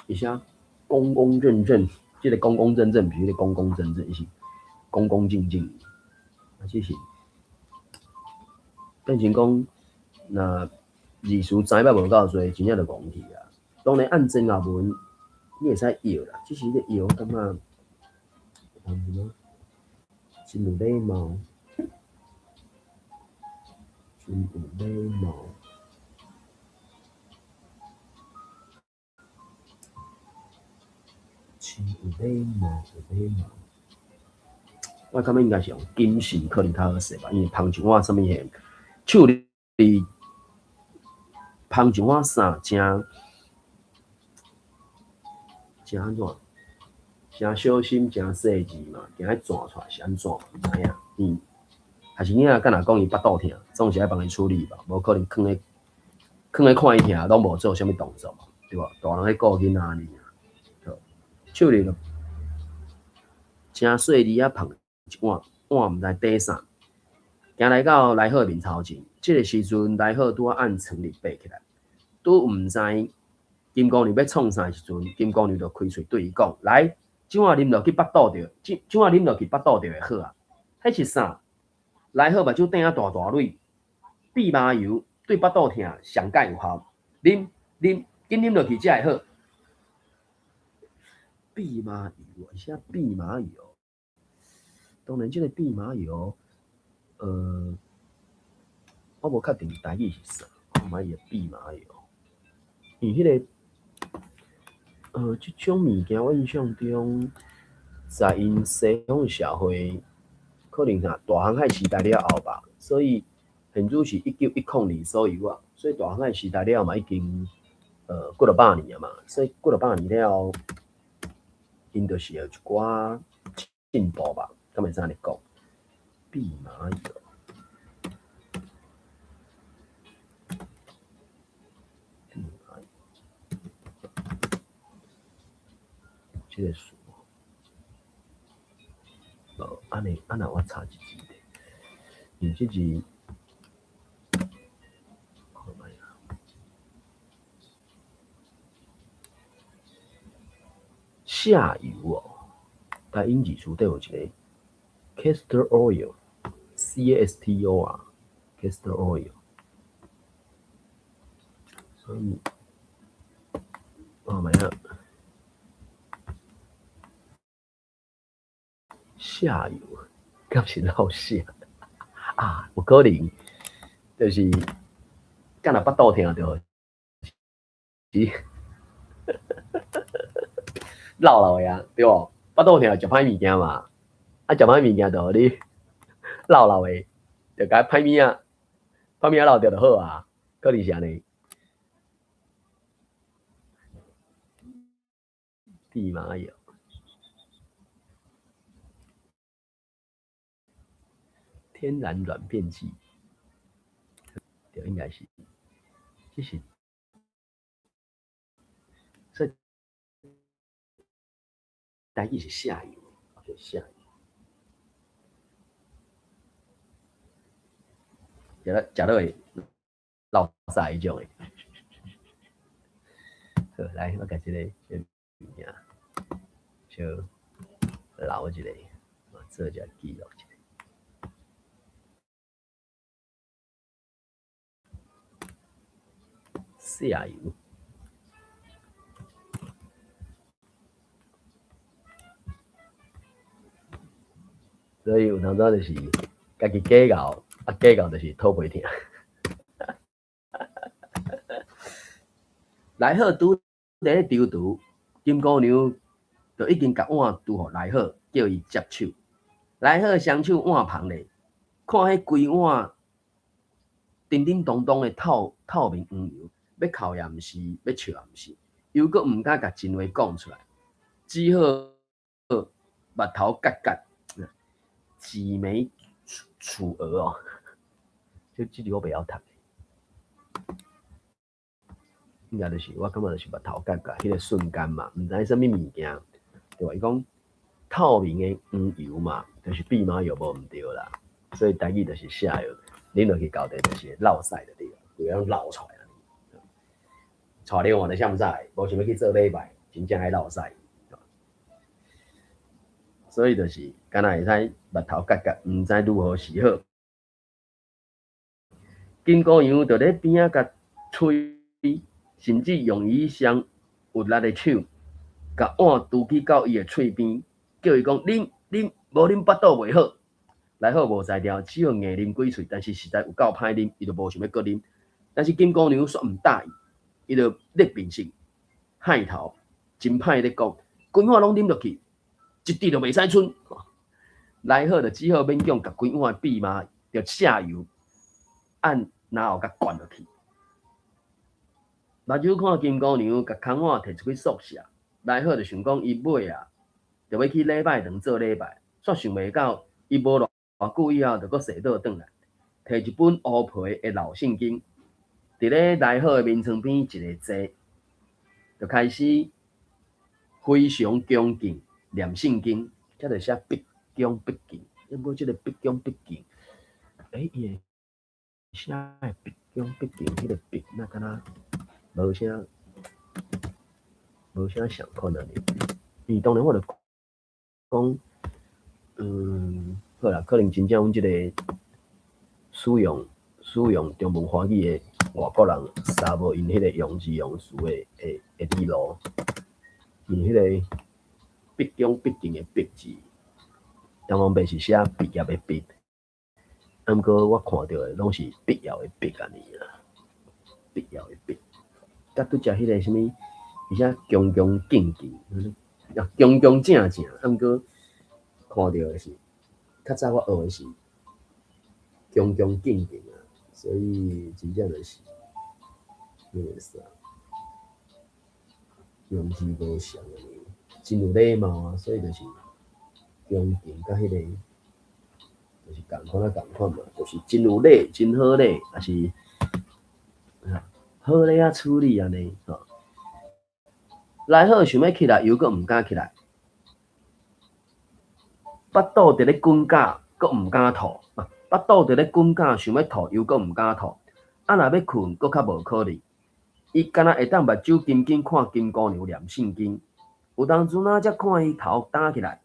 伊寫恭恭正正，這個恭恭正正，毋是彼個恭恭正正，伊是恭恭敬敬。啊，只是變成講，若字詞知捌無夠濟，真正就戇去啊。當然按前後文，你會使搖啦，只是你搖，感覺真有禮貌，真有禮貌。手親有禮貌，有禮貌。我感覺應該是用謹慎可能較好勢吧，因為捧一碗啥物貨，手裡捧一碗啥，誠誠按怎？誠小心，誠細緻嘛，驚彼湠出來是按怎？毋知影。還是囡仔敢若講伊腹肚疼，總是愛幫伊處理吧，無可能囥咧看伊疼，攏無做啥物動作嘛，對無？大人咧顧囡仔按呢爾。好，手裡就誠細膩仔捧一碗，碗毋知底啥，行來到來好面頭前，這个時陣來好拄仔按床裡爬起來，拄毋知金姑娘欲創啥的時陣，金姑娘就開喙對伊講：來，這碗啉落去腹肚著，這碗啉落去腹肚著會好啊。彼是啥？來好目睭瞪啊大大蕊，蓖麻油對腹肚疼上蓋有效，啉啉，緊啉落去才會好。蓖麻油，寫蓖麻油。當然，這个蓖麻油，我無確定台語是啥，看覓伊的蓖麻油。因為彼个，這種物件我印象中，在𪜶西方社會，可能啥大航海時代了後吧，所以現在是1910年左右啊，所以大航海時代了嘛已經幾若百年啊嘛，所以幾若百年了後，𪜶就是有一寡進步吧，敢會使按呢講？蓖麻油，蓖麻油，這个詞，哦，按呢，按呢我查一字咧，因為這字，看覓啊，下油哦，台英字詞底有一个 castor oil，C A S T O R，castor oil，所以，看覓啊，下油，敢是落下啊？有可能，就是敢若腹肚疼著，是落落的啊，對無？腹肚疼食歹物件嘛，啊，食歹物件就予你落落的，就共歹物仔，歹物仔落著就好啊，可能是按呢。蓖麻油，天然軟便劑，對，應該是，這是，所以台語是下油，OK，下油。食了食落會落屎彼種的。好，來，我共這个物件小留一下，我做一下記錄一下。下油。所以有當陣就是家己假𠢕，啊假𠢕就是肚皮疼。來好拄佇咧躊躇，金姑娘就已經共碗拄予來好，叫伊接手。來好雙手碗捧咧，看彼規碗叮叮當當的透透明黃油，欲哭也毋是，欲笑也毋是，又閣毋敢共真話講出來，只好目頭結結，擠眉蹙額哦。這字我袂曉讀。應該就是我感覺就是目頭結結，彼个瞬間嘛，毋知啥物物件，對吧？伊講透明的黃油嘛，就是蓖麻油無毋對啦，所以台語就是下藥，啉落去到底就是會落屎就對了，規个攏漏出來按呢。帶了換就啥毋知，無想欲去做禮拜，真正愛落屎。所以就是，敢若會使目頭結結，毋知如何是好。金姑娘就咧邊仔共吹，甚至用伊雙有力的手，共碗拄去到伊的喙邊，叫伊講啉啉，無啉腹肚袂好。來好無才調，只好硬啉幾喙，但是實在有夠歹啉，伊就無想欲閣啉。但是金姑娘煞毋答應，伊就咧面色，害頭，真歹咧講，規碗攏啉落去，一滴都袂使賰。來好就只好勉強共規碗蓖麻著瀉油，按然後共灌落去。目睭看金姑娘共空碗提出去宿舍，來好就想講伊尾啊，著欲去禮拜堂做禮拜，煞想袂到伊無偌久以後就閣踅倒轉來，提一本烏皮的老聖經，佇咧來好的眠床邊一下坐，就開始非常恭敬念聖經，這就寫畢恭畢敬。毋過這个畢恭畢敬，欸，伊的寫的畢恭畢敬，彼个畢若敢若無啥無啥相款按呢。伊當然我就講，好啦，可能真正阮這个使用使用中文華語的外國人，捎無𪜶彼个用字用詞的的理路，因彼个畢恭畢敬的畢字，中文白是寫畢業的畢，毋過我看著的攏是必要的必按呢啦，必要的必，佮拄才彼个啥物，而且恭恭敬敬，啊恭恭正正，毋過看著的是，較早我學的是恭恭敬敬啊，所以真正就是彼个啥，用字無相按呢，真有禮貌啊，所以就是恭敬佮彼个就是仝款啊仝款嘛，就是真有禮，真好禮，抑是好禮仔處理按呢吼。來好想欲起來，猶閣毋敢起來，腹肚佇咧滾絞，閣毋敢吐；腹肚佇咧滾絞，想欲吐，猶閣毋敢吐。啊，若欲睏，閣較無可能。伊敢若會當目睭緊緊看金姑娘念聖經，有當陣仔才看伊頭擔起來，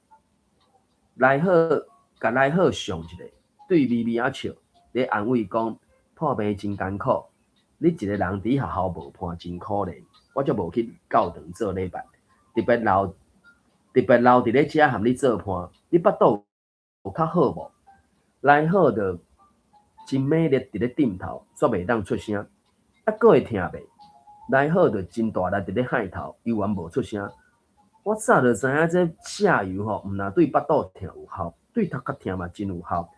來好，共來好相一下，對微微仔笑，咧安慰講：破病真艱苦，你一个人佇學校無伴真可憐，我才無去教堂做禮拜，特別留特別留佇咧遮和你做伴，你腹肚有較好無？來好就真猛力佇咧點頭，煞袂當出聲，啊，閣會疼袂？來好就真大力佇咧害頭，猶原無出聲。我早就知影這瀉油吼，毋若對腹肚疼有效，對頭殼疼嘛真有效，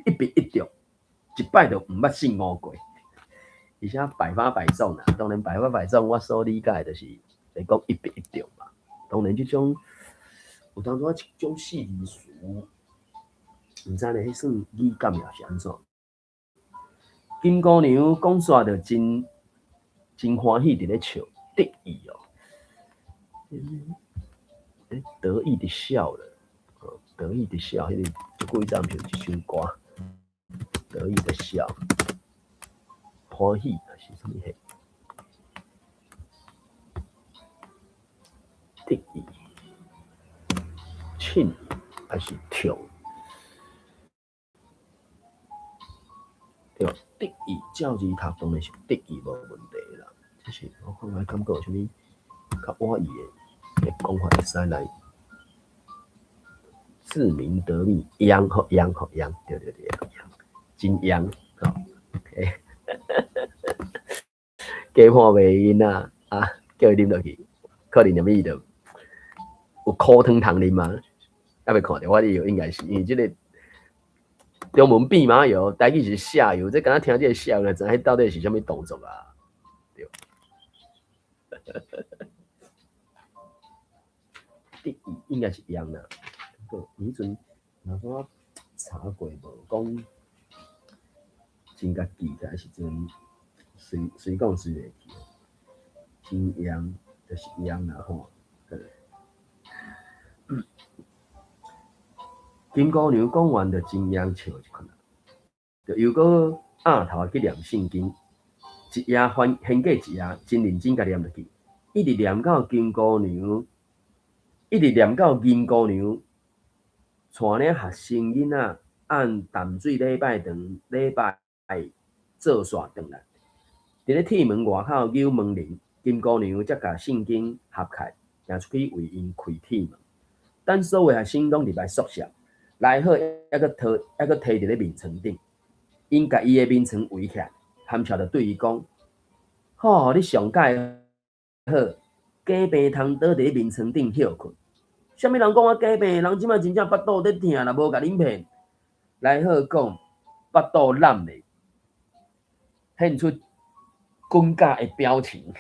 一筆一中，一擺就毋捌信誤過。而且百發百中啦，當然百發百中，我所理解就是來講一筆一中嘛。當然這種有當陣仔一種四字詞，毋知咧，彼算語感抑是按怎？金姑娘講煞就真真歡喜佇咧笑，得意哦。欸，得意的笑了，得意的笑，彼个這久以前毋是有一首歌，得意的笑，歡喜還是啥物彼？得意、慶還是痛？對，得意照字讀當然是得意無問題啦。只是我看覓感覺有啥物較滿意的講法會使來自鳴得意，揚吼揚吼揚，對對對，揚真揚吼。加破袂因啊，啊，叫伊啉落去，可能啥物就有苦湯通啉嗎？猶未看著，我以為應該是因為這個中文蓖麻油，台語是瀉油，這敢若聽這个瀉油，就知影彼到底是啥物動作啊？對。得意應該是揚啦，不過彼陣若我查過無講真共記起來時陣，隨隨講隨會記。真揚就是揚啦吼。金姑娘講完就真揚笑一款，就猶閣壓頭去念聖經，一頁翻掀過一頁，真認真共念落去，一直念到金姑娘，一直念到銀姑娘，帶領學生囡仔按淡水禮拜堂禮拜做煞轉來，佇咧鐵門外口扭門鈴，金姑娘才共聖經合起來，行出去為𪜶開鐵門。等所有學生攏入來宿舍，來好猶閣提猶閣提佇咧眠床頂，𪜶共伊的眠床圍起來，含笑著對伊講：吼，你上蓋好，假病通倒佇咧眠床頂歇睏，啥物人講我假病？人這擺真正腹肚咧疼啦，無共恁騙。來好講，腹肚攬咧，現出滾絞的表情，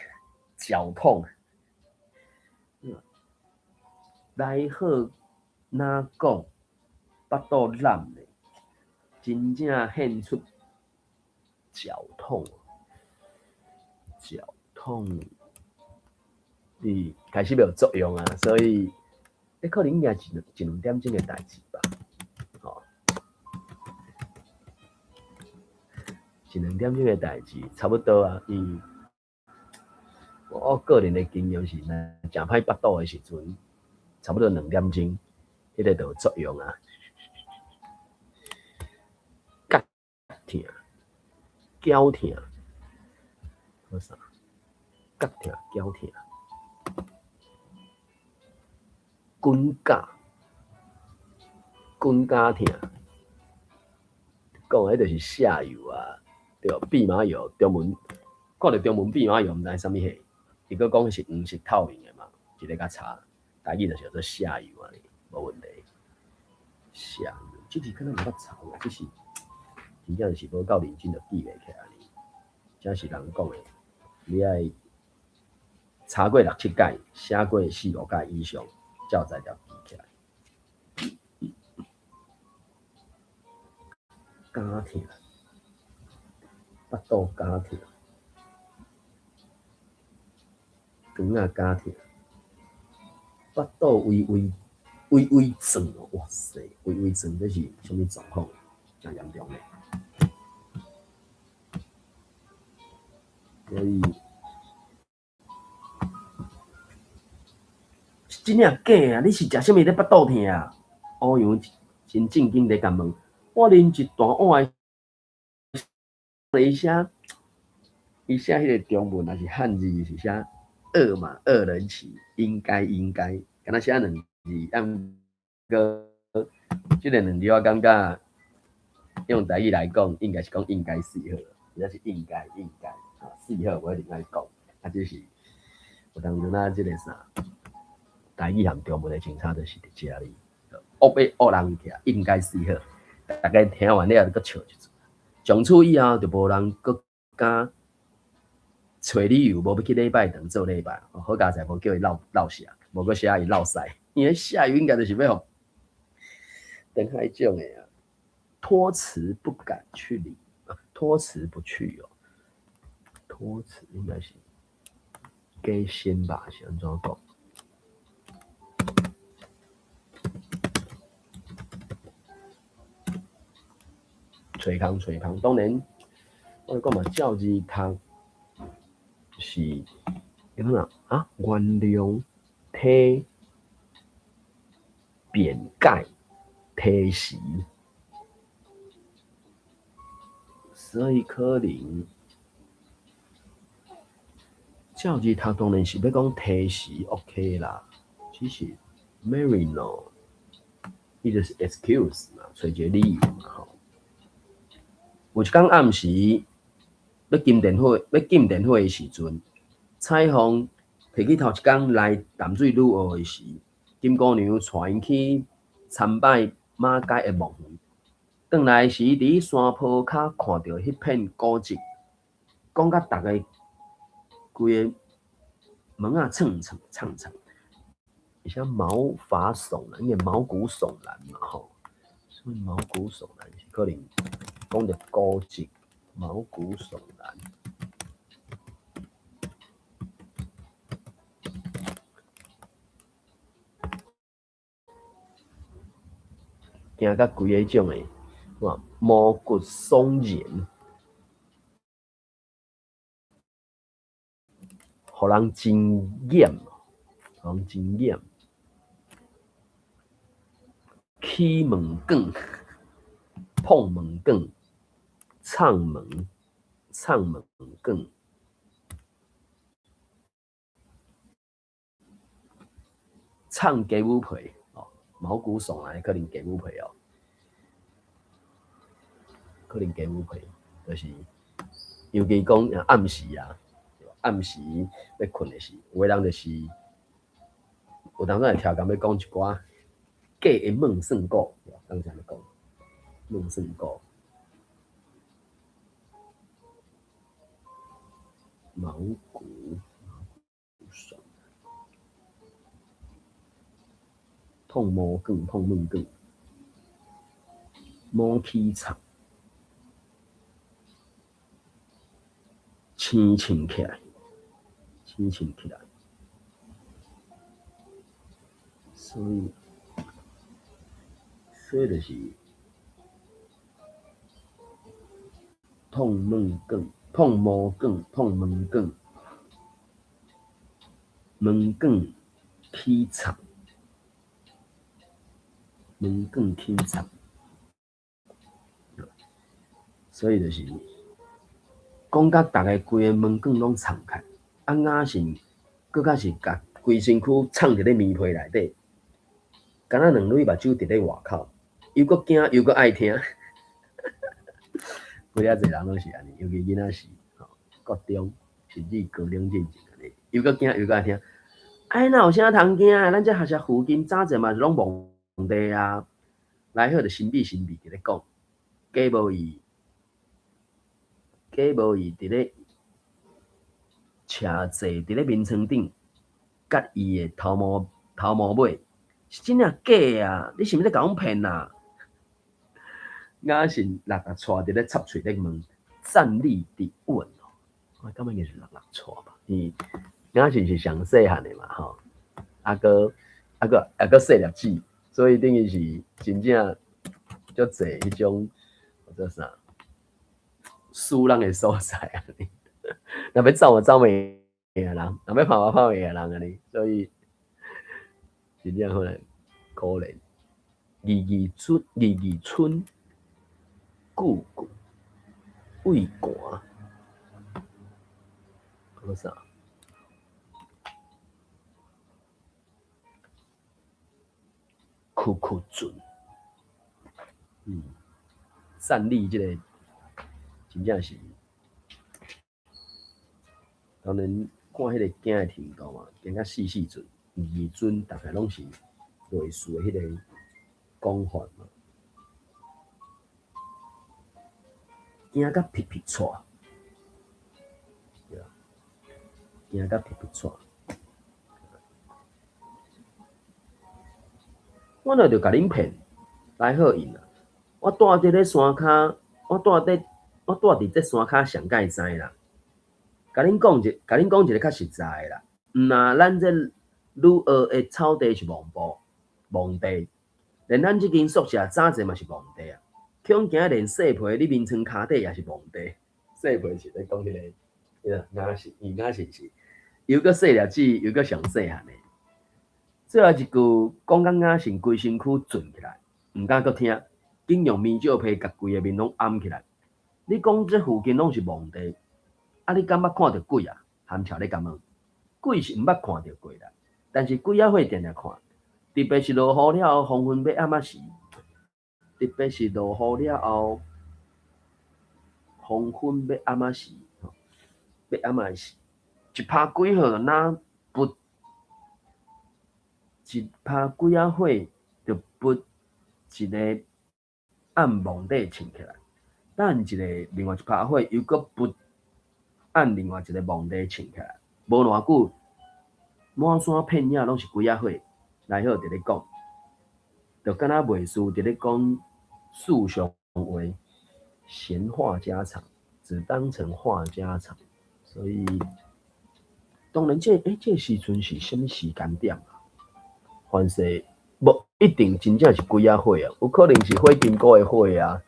絞痛。來好哪講，腹肚攬咧，真正現出絞痛，絞痛，伊開始欲有作用啊，所以，這可能應該是一兩點鐘的代誌吧，吼，一兩點鐘的代誌，差不多啊。伊，我個人的經驗是，若誠歹腹肚的時陣，差不多兩點鐘，彼個就有作用啊。絞痛，絞痛，閣啥？絞痛，絞痛，滾絞，滾絞痛。講的彼就是瀉油啊，對，蓖麻油，中文看著中文蓖麻油，毋知啥物貨，伊閣講是黃色透明的嘛，一个共搽，台語就是叫做瀉油按呢，無問題。瀉油，這字敢若毋捌查過，這是真正是無夠認真就記袂起來按呢。這是人講的，你愛查過六七擺，寫過四五擺以上，才有才調記起來。絞痛，腹肚絞痛，腸仔絞痛，腹肚微微微微脹，哇塞，微微脹，這是啥物狀況？誠嚴重咧。所以，是真正假啊？你是食啥物咧腹肚疼啊？烏陽真正經咧共問，我啉一大碗的，伊寫伊寫彼個中文抑是漢字是寫惡嘛？惡人騎應該應該，敢若寫兩字，啊毋過這个兩字我感覺用台語來講，應該是講應該死好，抑是應該應該啊死好，無一定愛講，啊只是有當陣啊，這个啥台語和中文的相差就是佇遮爾，惡欲惡人起來，應該死好，大家聽完了閣笑一陣。從此以後就無人閣敢揣理由，無欲去禮拜堂做禮拜。好佳哉，無叫伊落落寫，無閣寫伊落屎，因為下雨應該就是欲予等彼種的啊，托辭不敢去理，托辭不去哦，托辭應該是假仙吧？是按怎講？揣空揣空，當然我講嘛，照字讀是叫啥啊？原諒、體、辯解、提示，所以可能照字讀當然是欲講提示 OK 啦，只是 Marino 伊就是 excuse 嘛，揣一个理由嘛吼。有一工暗時，欲禁電火，欲禁電火的時陣，彩鳳提起頭一工來淡水女學的時，金姑娘帶𪜶去參拜馬偕的墓園。轉來時，佇山坡跤看著彼片古蹟，講甲逐个規个毛仔噌噌噌噌，而且毛髮悚然，因為毛骨悚然嘛吼，所以毛骨悚然是可能。講著古蹟，毛骨悚然，驚甲規个種的，哇，毛骨悚然，予人真厭，予人真厭，起毛管。碰門管、唱門、唱門管、唱雞母皮哦，毛骨悚然可能雞母皮哦，可能雞母皮，就是尤其講暗時啊，暗時欲睏的時，有的人就是有當陣會超工欲講一寡假的問算股，當時按呢講，問算股。毛骨悚，痛毛管，痛毛管，毛起草，青穿起來，青穿起來，所以，所以就是痛毛管。碰毛管，碰毛管，毛管起草，毛管起草，所以就是講甲逐个規个毛管攏藏開，啊雅信閣較是共規身軀藏佇咧棉被內底，敢若兩蕊目睭佇咧外口，又閣驚又閣愛聽。有遮濟人攏是按呢，尤其囡仔時，吼，國中甚至高中進前按呢，又閣驚又閣愛聽。哎，哪有啥通驚的？咱這學校附近早前嘛是攏墓地啊。來好就神秘神秘佇咧講，假無伊，假無伊佇咧車坐佇咧眠床頂，佮伊的頭毛頭毛尾，是真正假啊！你是毋是咧共阮騙啊？雅信六六掣佇咧插喙咧問，站立佇穩哦，我感覺應該是六六掣吧？伊雅信是上細漢的嘛吼，啊閣啊閣啊閣細粒子，所以等於是真正足濟彼種叫做啥，輸人的所在按呢。若欲走嘛走袂贏人，若欲拍嘛拍袂贏人按呢，所以真正可能可憐。二二春，二二春。句句畏寒，閣啥？屈屈准，嗯，站立這个真正是，當然看彼個驚的程度嘛，驚甲死死准，二二准，大概攏是類似的彼个講法嘛。驚甲皮皮掣，對啊，驚甲皮皮掣。我若著共恁騙來好用啊！我蹛佇咧山跤，我蹛佇我蹛佇這山跤上蓋知啦。共恁講一，共恁講一个較實在的啦。毋若咱這女學的草地是墓埔，墓地，連咱這間宿舍早前嘛是墓地啊。恐驚連細皮你眠床跤底也是墓地，細皮是咧講彼个，彼个雅信，伊雅信是又閣細粒子，又閣上細漢的。最後一句講甲雅信規身軀震起來，毋敢閣聽，緊用棉罩被共規个面攏掩起來。你講這附近攏是墓地，啊你敢捌看著鬼啊？含笑咧共問，鬼是毋捌看著過啦，但是鬼仔火定定看，特別是落雨了後，黃昏欲暗仔時。特別是落雨了後，黃昏欲暗仔時，欲暗仔時，一拍幾號就若噗，一拍幾仔火就噗一个按墓底穿起來，等一个另外一拍火又閣噗按另外一个墓底穿起來，無偌久，滿山遍野攏是鬼仔火，來好佇咧講。就敢若袂輸佇咧講四常話，閒話家常，只當成話家常。所以當然這欸，這個時陣是啥物時間點啊？凡勢無一定真正是鬼仔火啊，有可能是火金姑的火啊。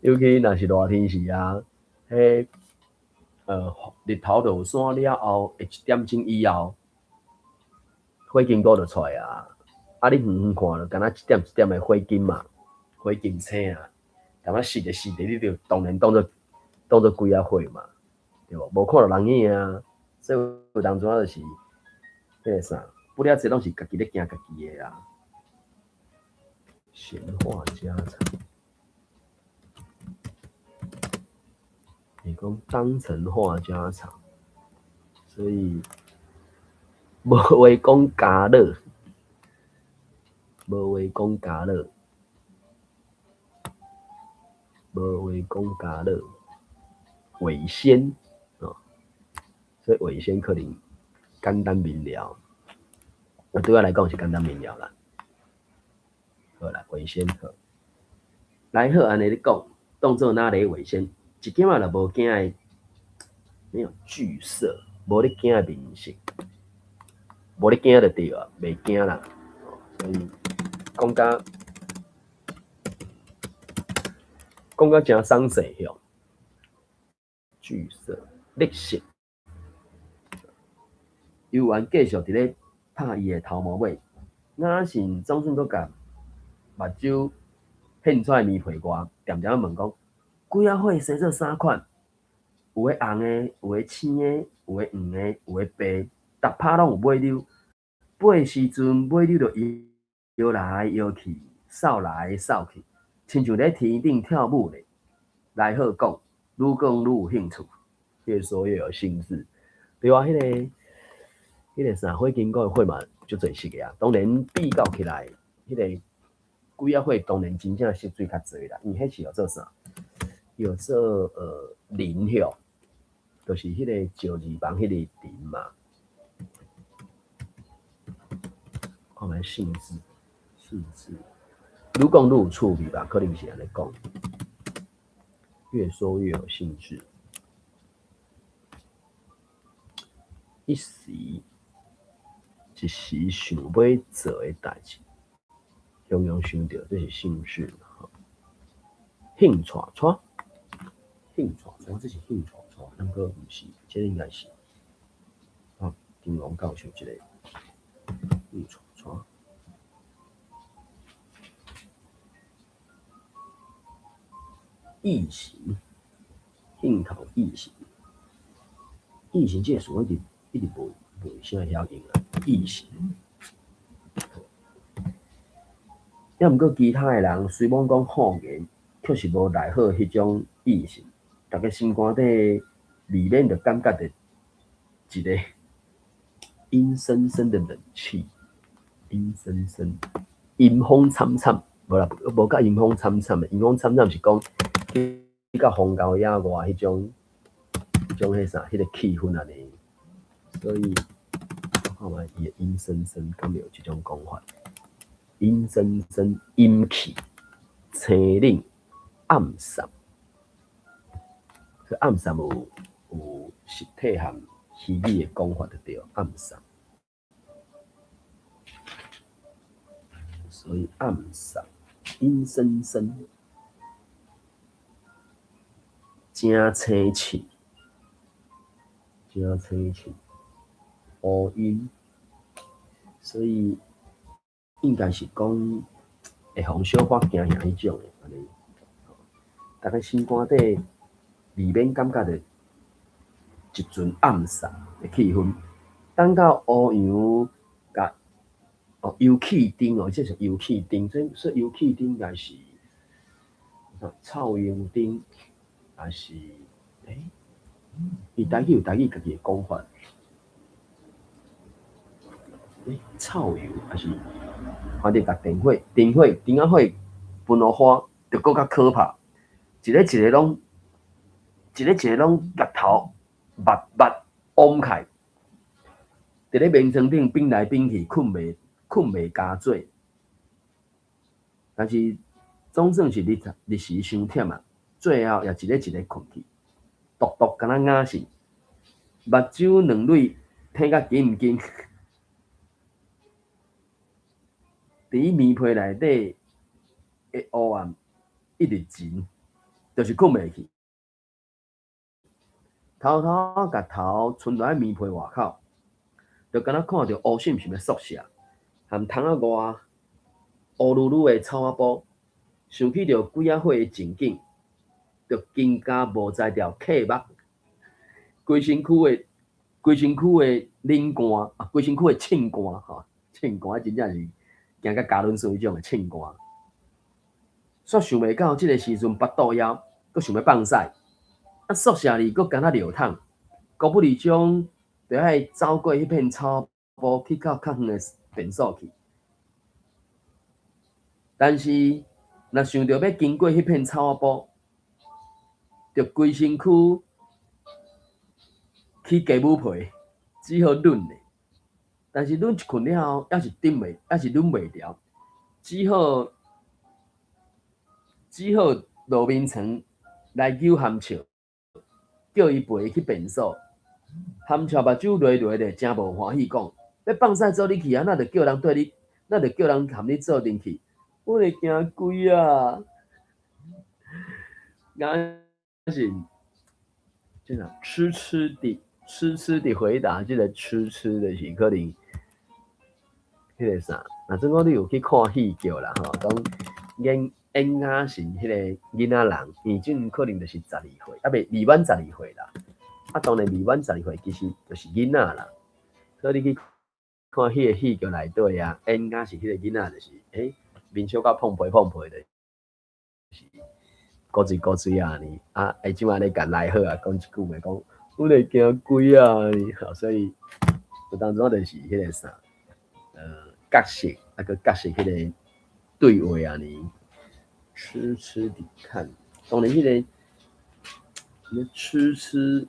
尤其若是熱天時啊，彼日頭落山了後，會一點鐘以後，火金姑就出來啊。啊！你遠遠看就敢若一點一點的火金嘛，火金星啊，敢若爍咧爍咧，你就當然當做當做鬼仔火嘛，對無？無看著人影啊，所以有當陣就是彼个啥，不了這攏是家己咧驚家己的啦。閒話家常，是講當成話家常，所以。無話講加樂，無話講加樂，無話講加樂，尾仙哦，所以尾仙可能簡單明了，對我來講是簡單明了啦。好啦，尾仙好，來好按呢咧講，當做哪咧尾仙，一點仔就無驚的，沒有懼色，無咧驚的面色，無咧驚就對啊，袂驚啦。所以講甲誠鬆勢吼，懼色，綠色，猶原繼續佇咧拍伊的頭毛尾，雅信總算閣共目睭現出來棉被外，恬恬問講：鬼仔火生做啥款？有的紅的，有的青的，有的黃的，有的白，逐拍攏有尾溜。飛時陣尾溜就搖來搖去，掃來掃去，親像咧天頂跳舞咧。來好講，愈講愈有興趣，越說越有興致。對啊，彼個啥火金姑的火嘛，足濟色的啊。當然比較起來，彼個鬼仔火當然真正色水較濟啦。因為彼是號做啥？叫做磷吼，就是彼個石字旁彼個磷嘛。看覓性質，性質，愈講愈有趣味吧？可能是按呢講，越說越有興致。一時一時想欲做的代誌，雄雄想著這是興致吼。興趣趣，興趣趣，這是興趣趣，毋過毋是，這個應該是啊，金龍教授這個興趣趣。異形，興頭異形，異形這個詞我一直一直無啥會曉用啊，異形。抑毋過其他的人雖罔講好言，卻是無內好彼種意思。逐家心肝底未免就感覺著一個陰森森的冷氣，陰森森、陰風慘慘，無啦，無較陰風慘慘的，陰風慘慘是講去到荒郊野外彼種、彼種彼啥、彼個氣氛按呢。所以我看覓伊的陰森森，敢有這種講法？陰森森、陰氣、清冷、暗殺，這暗殺有實體和虛擬的講法就對，暗殺。所以暗殺陰森森，誠清醒，誠清醒，烏陰，所以應該是講會予人小可驚嚇彼種的，按呢，逐家心肝底未免感覺著一陣暗殺的氣氛。等到烏陽共哦油氣燈哦，這是油氣燈，所以油氣燈應該是臭油燈，還是伊台語有台語家己的講法。臭油還是反正共電火、燈火、燈仔火噴予花，就閣較可怕。一个一个攏，一個一個攏額頭目目烏開，佇咧眠床頂變來變去，睏袂加做。但是總算是日日時傷忝啊，最後也一个一个睏去，獨獨敢若雅信，目睭兩蕊佝甲緊緊，佇棉被內底的黑暗一直沉，就是睏袂去。偷偷共頭伸落去棉被外口，就敢若看著烏滲滲的宿舍，含窗仔外烏嚕嚕的草仔埔，想起著鬼仔火的情景，就更加無才調客目，規身軀的冷汗啊，規身軀的凊汗吼，凊汗真正是驚甲加侖水彼種的凊汗。煞想袂到這个時陣腹肚枵，閣想欲放屎，啊宿舍裡閣敢若尿桶，高不離將就愛走過彼片草。埔去到較遠的便所去。但是，若想著欲經過彼片草仔埔，就規身軀起雞母皮，只好忍咧。但是忍一困了後，猶是頂袂，猶是忍袂牢，只好落眠床來揪含笑，叫伊陪伊去便所。含笑目睭濁濁的，誠無歡喜講：欲放屎做你去啊，哪著叫人綴你，哪著叫人含你做陣去？阮會驚鬼啊！雅信，真的痴痴的，痴痴的回答，這个痴痴的是可能，彼个啥？若準講你有去看戲劇啦吼，講演演雅信彼個囡仔人，伊陣可能就是十二歲，猶未未滿十二歲啦。啊，當然未滿十二歲，其實就是囡仔啦。所以你去看彼个戲劇內底啊，演雅信彼个囡仔就是，面小可碰皮碰皮的，是古錐古錐啊呢。啊，伊這擺咧共來好啊，講一句話講，阮會驚鬼啊呢，所以有當陣就是彼個啥，角色啊，閣角色彼个對話啊呢，痴痴的看，當然彼个，痴痴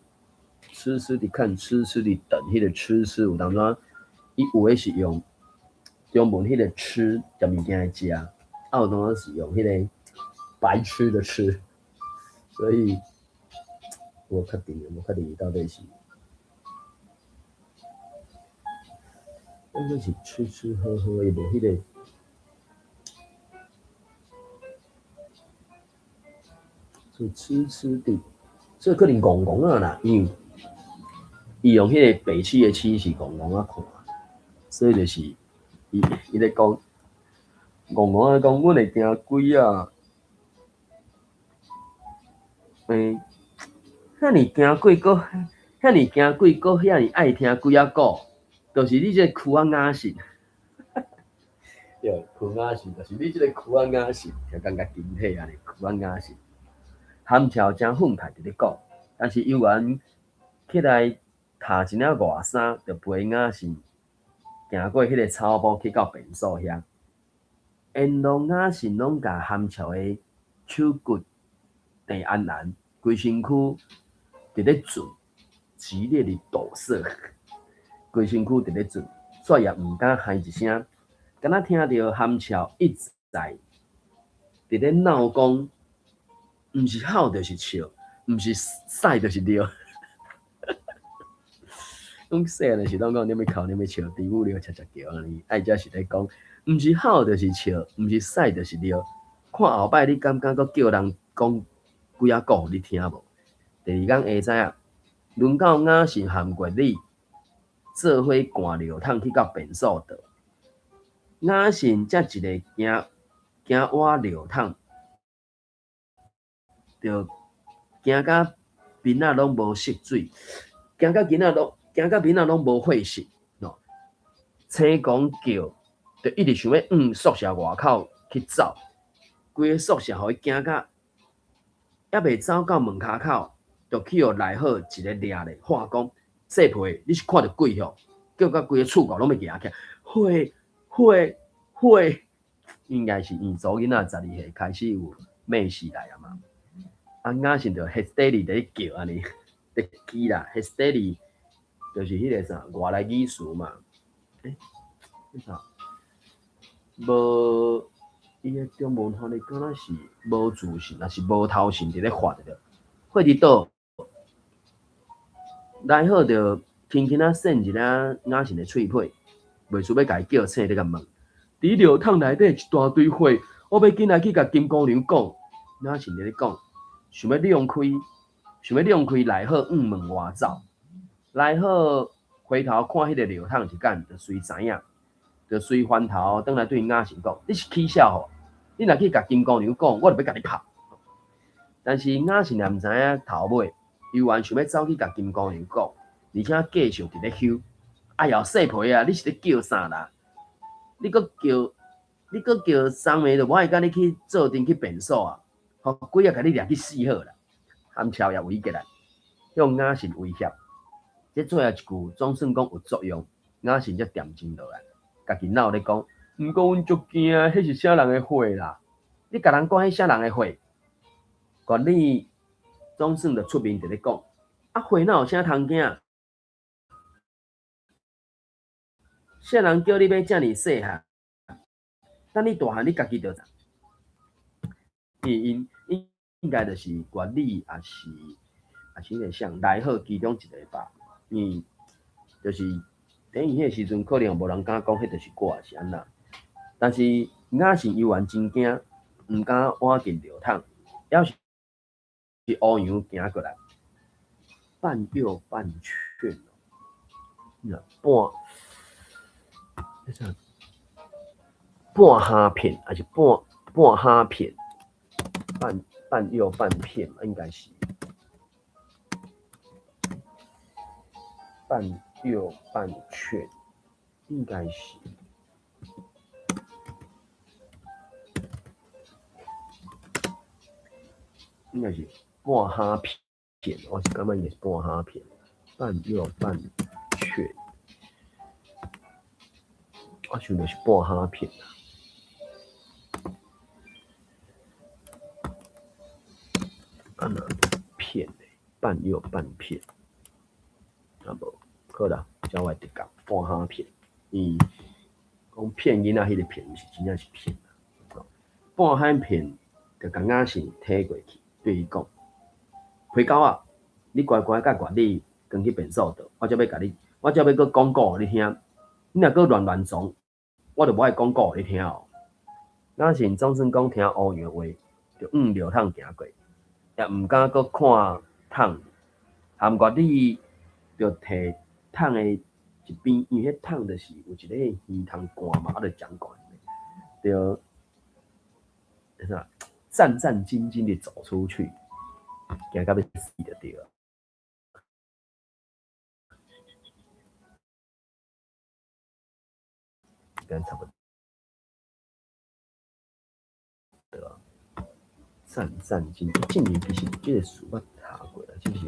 痴痴的看，痴痴的等，彼个痴痴有當陣，伊有的是用中文彼個吃食物件的食，啊有當陣是用彼个白痴的痴，所以無確定，無確定伊到底是，應該是吃吃喝喝，伊無彼个，所以痴痴的，所以可能戇戇仔啦，因為伊用彼个白痴的痴是戇戇仔看，所以就是伊咧講戇戇仔講，阮會驚鬼啊！遐爾驚鬼，閣遐爾驚鬼，閣遐爾愛聽鬼仔故，就是你這個蛆仔雅信。對，蛆雅信就是你這個蛆仔雅信，就感覺真體按呢，蛆仔雅信。含笑誠憤慨佇咧講，但是猶原起來脫一領外衫，就陪雅信行過彼个草埔去到便所遐。沿路雅信攏共含笑的手骨硩絚絚，規身軀佇咧震，激烈的抖瑟，規身軀佇咧震，煞也毋敢哼一聲，敢若聽著含笑一直在佇咧鬧講，毋是吼就是笑，毋是屎就是尿。阮細漢時攏講你欲哭，你欲笑，豬母尿齊齊叫按呢，啊伊這是咧講，毋是吼就是笑，毋是屎就是尿。看後擺你敢敢閣叫人講鬼仔故予你聽無？第二工下早啊，輪到雅信含月理做伙趕尿桶去到便所倒。雅信才一个驚驚倚尿桶，就驚甲面仔攏無色水，驚甲面仔攏無血色，喏。青公叫，就一直想欲向宿舍外口去走，規个宿舍予伊驚甲，猶未走到門跤口，就去予來好一个掠咧，喊講：細皮，你是看著鬼吼？叫甲規个厝狗攏欲蜈起來，火火火！應該是因查某囡仔十二歲開始有媚時來啊嘛。啊，雅信就 hysteric 佇咧叫按呢，佇起啦，hysteric 就是彼個啥外來語詞嘛。彼啥？無，伊的中文翻譯敢若是無自信，抑是無頭神佇咧發的。火佇佗，來好就輕輕仔扇一下雅信的喙皮，袂輸欲共伊叫醒咧共問。佇尿桶內底一大堆血，我欲緊來去共金姑娘講。雅信佇咧講，想欲讓開來好向門外走。來好回頭看彼个尿桶一眼，就隨知影，就隨翻頭轉來對雅信講：你是起痟吼？你若去共金姑娘講，我就欲共你拍。但是雅信也毋知影頭尾，猶原想欲走去共金姑娘講，而且繼續佇咧吼。哎喲，細皮啊，你是咧叫啥啦？你閣叫送暝就無愛佮你去做陣去便所啊！予鬼仔共你掠去死好啦！含笑也圍起來，向雅信威脅。這最後一句總算講有作用，雅信才恬靜落來，家己腦咧講，毋過阮足驚，彼是啥人的貨啦？你共人講彼啥人的貨？月理總算就出面佇咧講，啊貨哪有啥通驚？啥人叫你買遮爾細漢？等你大漢，你家己就知。伊因應該就是月理，抑是抑是彼个啥來好其中一个吧。伊就是等於彼个時陣，可能無人敢講，彼就是我是按怎。但是雅信猶原真驚，毋敢倚近尿桶，猶是烏楊行過來，半誘半勸，半，彼啥半蝦騙，抑是半半蝦騙？半半誘半騙，應該是半誘半勸，應該是應該是半蝦騙，我是感覺應該是半蝦騙，半誘半勸，我想著是半蝦騙啦。啊若騙的，半誘半騙，啊無，好啦，照我的直覺，半蝦騙，伊講騙囡仔彼個騙，毋是真正是騙啦。半蝦騙就共雅信提過去，對伊講：皮狗仔，你乖乖佮月理轉去便所倒，我才欲共你，我才欲閣講故予你聽。你若閣亂亂傱，我就無愛講故予你聽哦。雅信總算講聽烏楊話，就向尿桶行過。也毋敢閣看桶，含月理就提桶的一邊，因為彼桶就是有一個魚通罐嘛，啊，就掌罐，就啥戰戰兢兢地走出去，驚甲欲死就對了。時間差不多。戰戰兢兢，進前其實這个詞捌查過啦，只是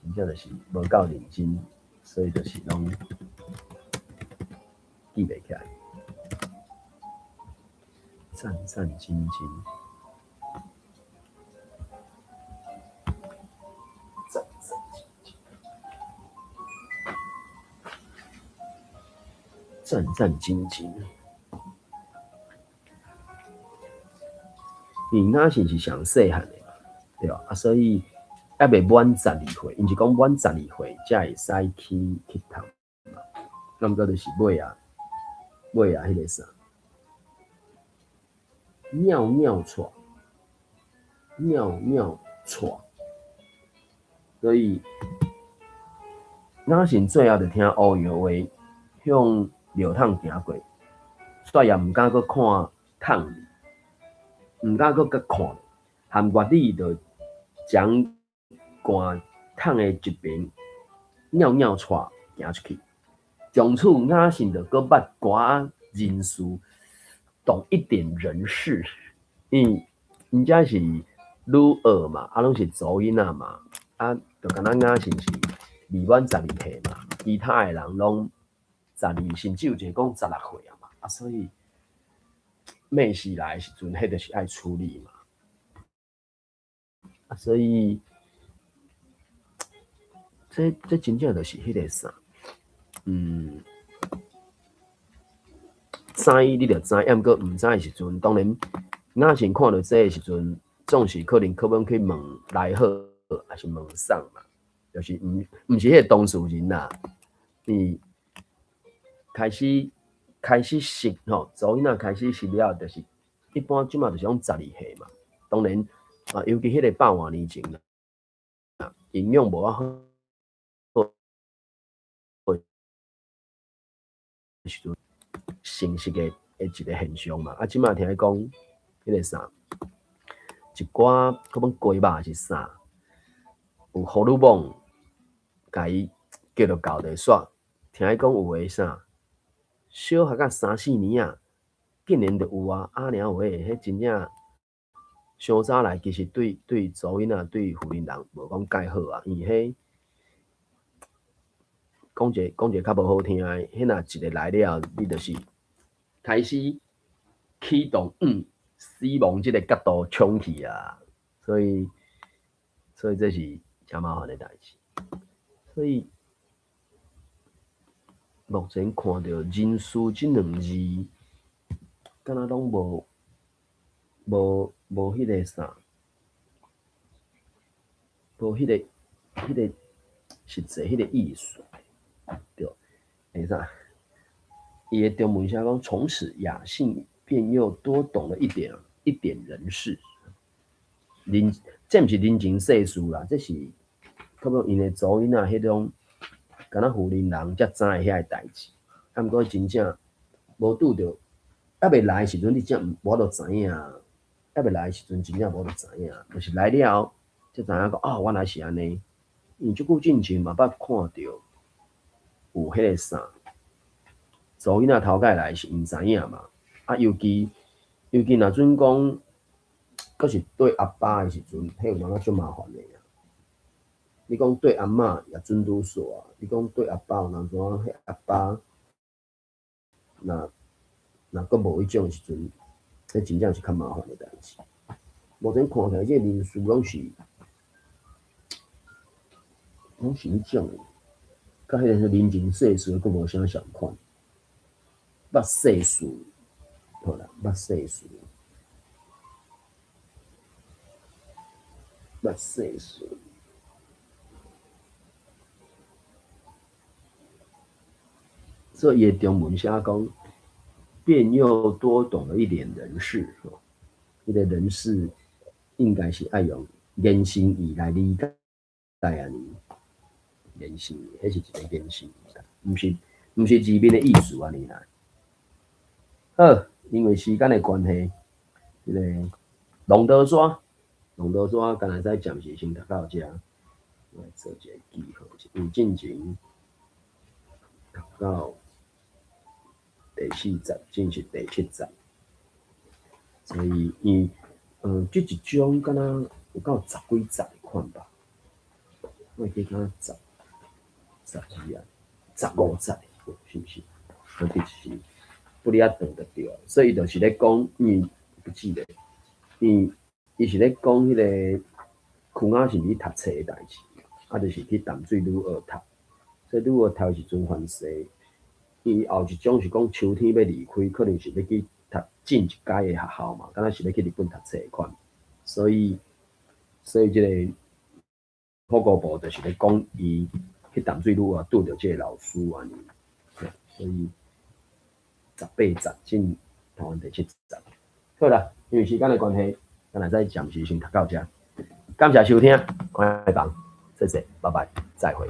真正就是無夠認真，所以就是攏記袂起來。戰戰兢兢，戰戰兢兢，戰戰兢兢。因雅信是上細漢的嘛，對吧？啊，所以猶未滿十二歲，𪜶是講滿十二歲才會使去乞討嘛。啊，毋過就是尾仔，尾仔彼个啥，尿尿掣，尿尿掣，所以雅信最後就聽烏楊話，向尿桶行過，煞也毋敢閣看桶。毋敢閣閣看，含月理就將罐桶的一邊尿尿掣行出去。從此雅信就閣捌寡仔人事，懂一點人事。因𪜶遮是女學嘛，啊攏是查某囡仔嘛，啊就敢若雅信是未滿十二歲嘛，其他的人攏十二，甚至有一个講十六歲啊嘛，啊所以。妹死來的時陣，彼就是愛處理嘛。啊，所以這這真正就是彼个啥，知你就知，抑毋過毋知的時陣，當然雅信看著這个時陣，總是可能可能去問來好，抑是問啥嘛，就是毋毋是彼个當事人啦，伊開始。開始識吼，查某囡仔開始識了，就是一般這馬就是講十二歲嘛。當然啊，尤其彼个百外年前啦，營養無遐好時陣，成熟的的一个現象嘛。啊，這馬聽講彼个啥，一寡可能雞肉是啥，有荷爾蒙，共伊叫做猴地煞，聽講有的啥。小學甲三四年仔，竟然就有啊！啊爾有的，彼真正傷早來，其實對對查某囡仔、對婦人人無講蓋好啊，因為彼講一個講一個較無好聽的，彼若一个來了，你就是開始啟動死亡這个角度衝去啊，所以這是誠麻煩的代誌。所以目前看著人事這兩字，敢若攏無彼个啥，無彼個實際彼個意思，對，會啥？伊的中文寫講，從此雅信便又多懂了一點一點人事。人這毋是人情世事啦，這是差不多𪜶的查某囡仔彼種，敢若婦人人才知的遐个代誌。啊，毋過真正無拄著，猶未來的時陣，你才無法度知影。猶未來的時陣，真正無法度知影，就是來了後才知影講，哦，原來是按呢。因為足久進前嘛捌看著有彼個啥，查某囡仔頭擺來是毋知影嘛。啊，尤其若準講，閣是對阿爸的時陣，彼有當仔足麻煩的啊。你講對阿嬤也準拄煞啊，你講對阿爸有當陣彼阿爸，若閣無彼種的時陣，彼真正是較麻煩的代誌。目前看起來，這个人事攏是彼種的，佮彼个人情世事閣無啥仝款。捌世事，好啦，捌世事，捌世事。所以伊的中文寫講，便又多懂了一點人事，吼，彼個人事應該是愛用言行語來理解按呢，言行語，彼是一个言行語，毋是字面的意思按呢啦。好，因為時間的關係，這个龍德山，龍德山敢會使暫時先讀到遮，我來做一个記號，因為進前讀到第四節，進是第七節，所以伊這一章敢若有夠十幾節的款吧，我會記敢若十十二啊，15節，是毋是？那就是不哩仔長就對，所以伊就是咧講，因為不記得，伊是咧講彼个區雅是去讀冊的代誌，啊，就是去淡水女學讀，所以女學讀的時陣凡勢，伊後一章是講秋天欲離開，可能是欲去讀進一階的學校嘛，敢若是欲去日本讀冊的款，所以這个虎姑婆就是咧講伊去淡水女學拄著這个老師按呢，所以18節進台灣第七節。好啦，因為時間的關係，咱會使暫時先讀到遮。感謝收聽，看房，謝謝，拜拜，再會。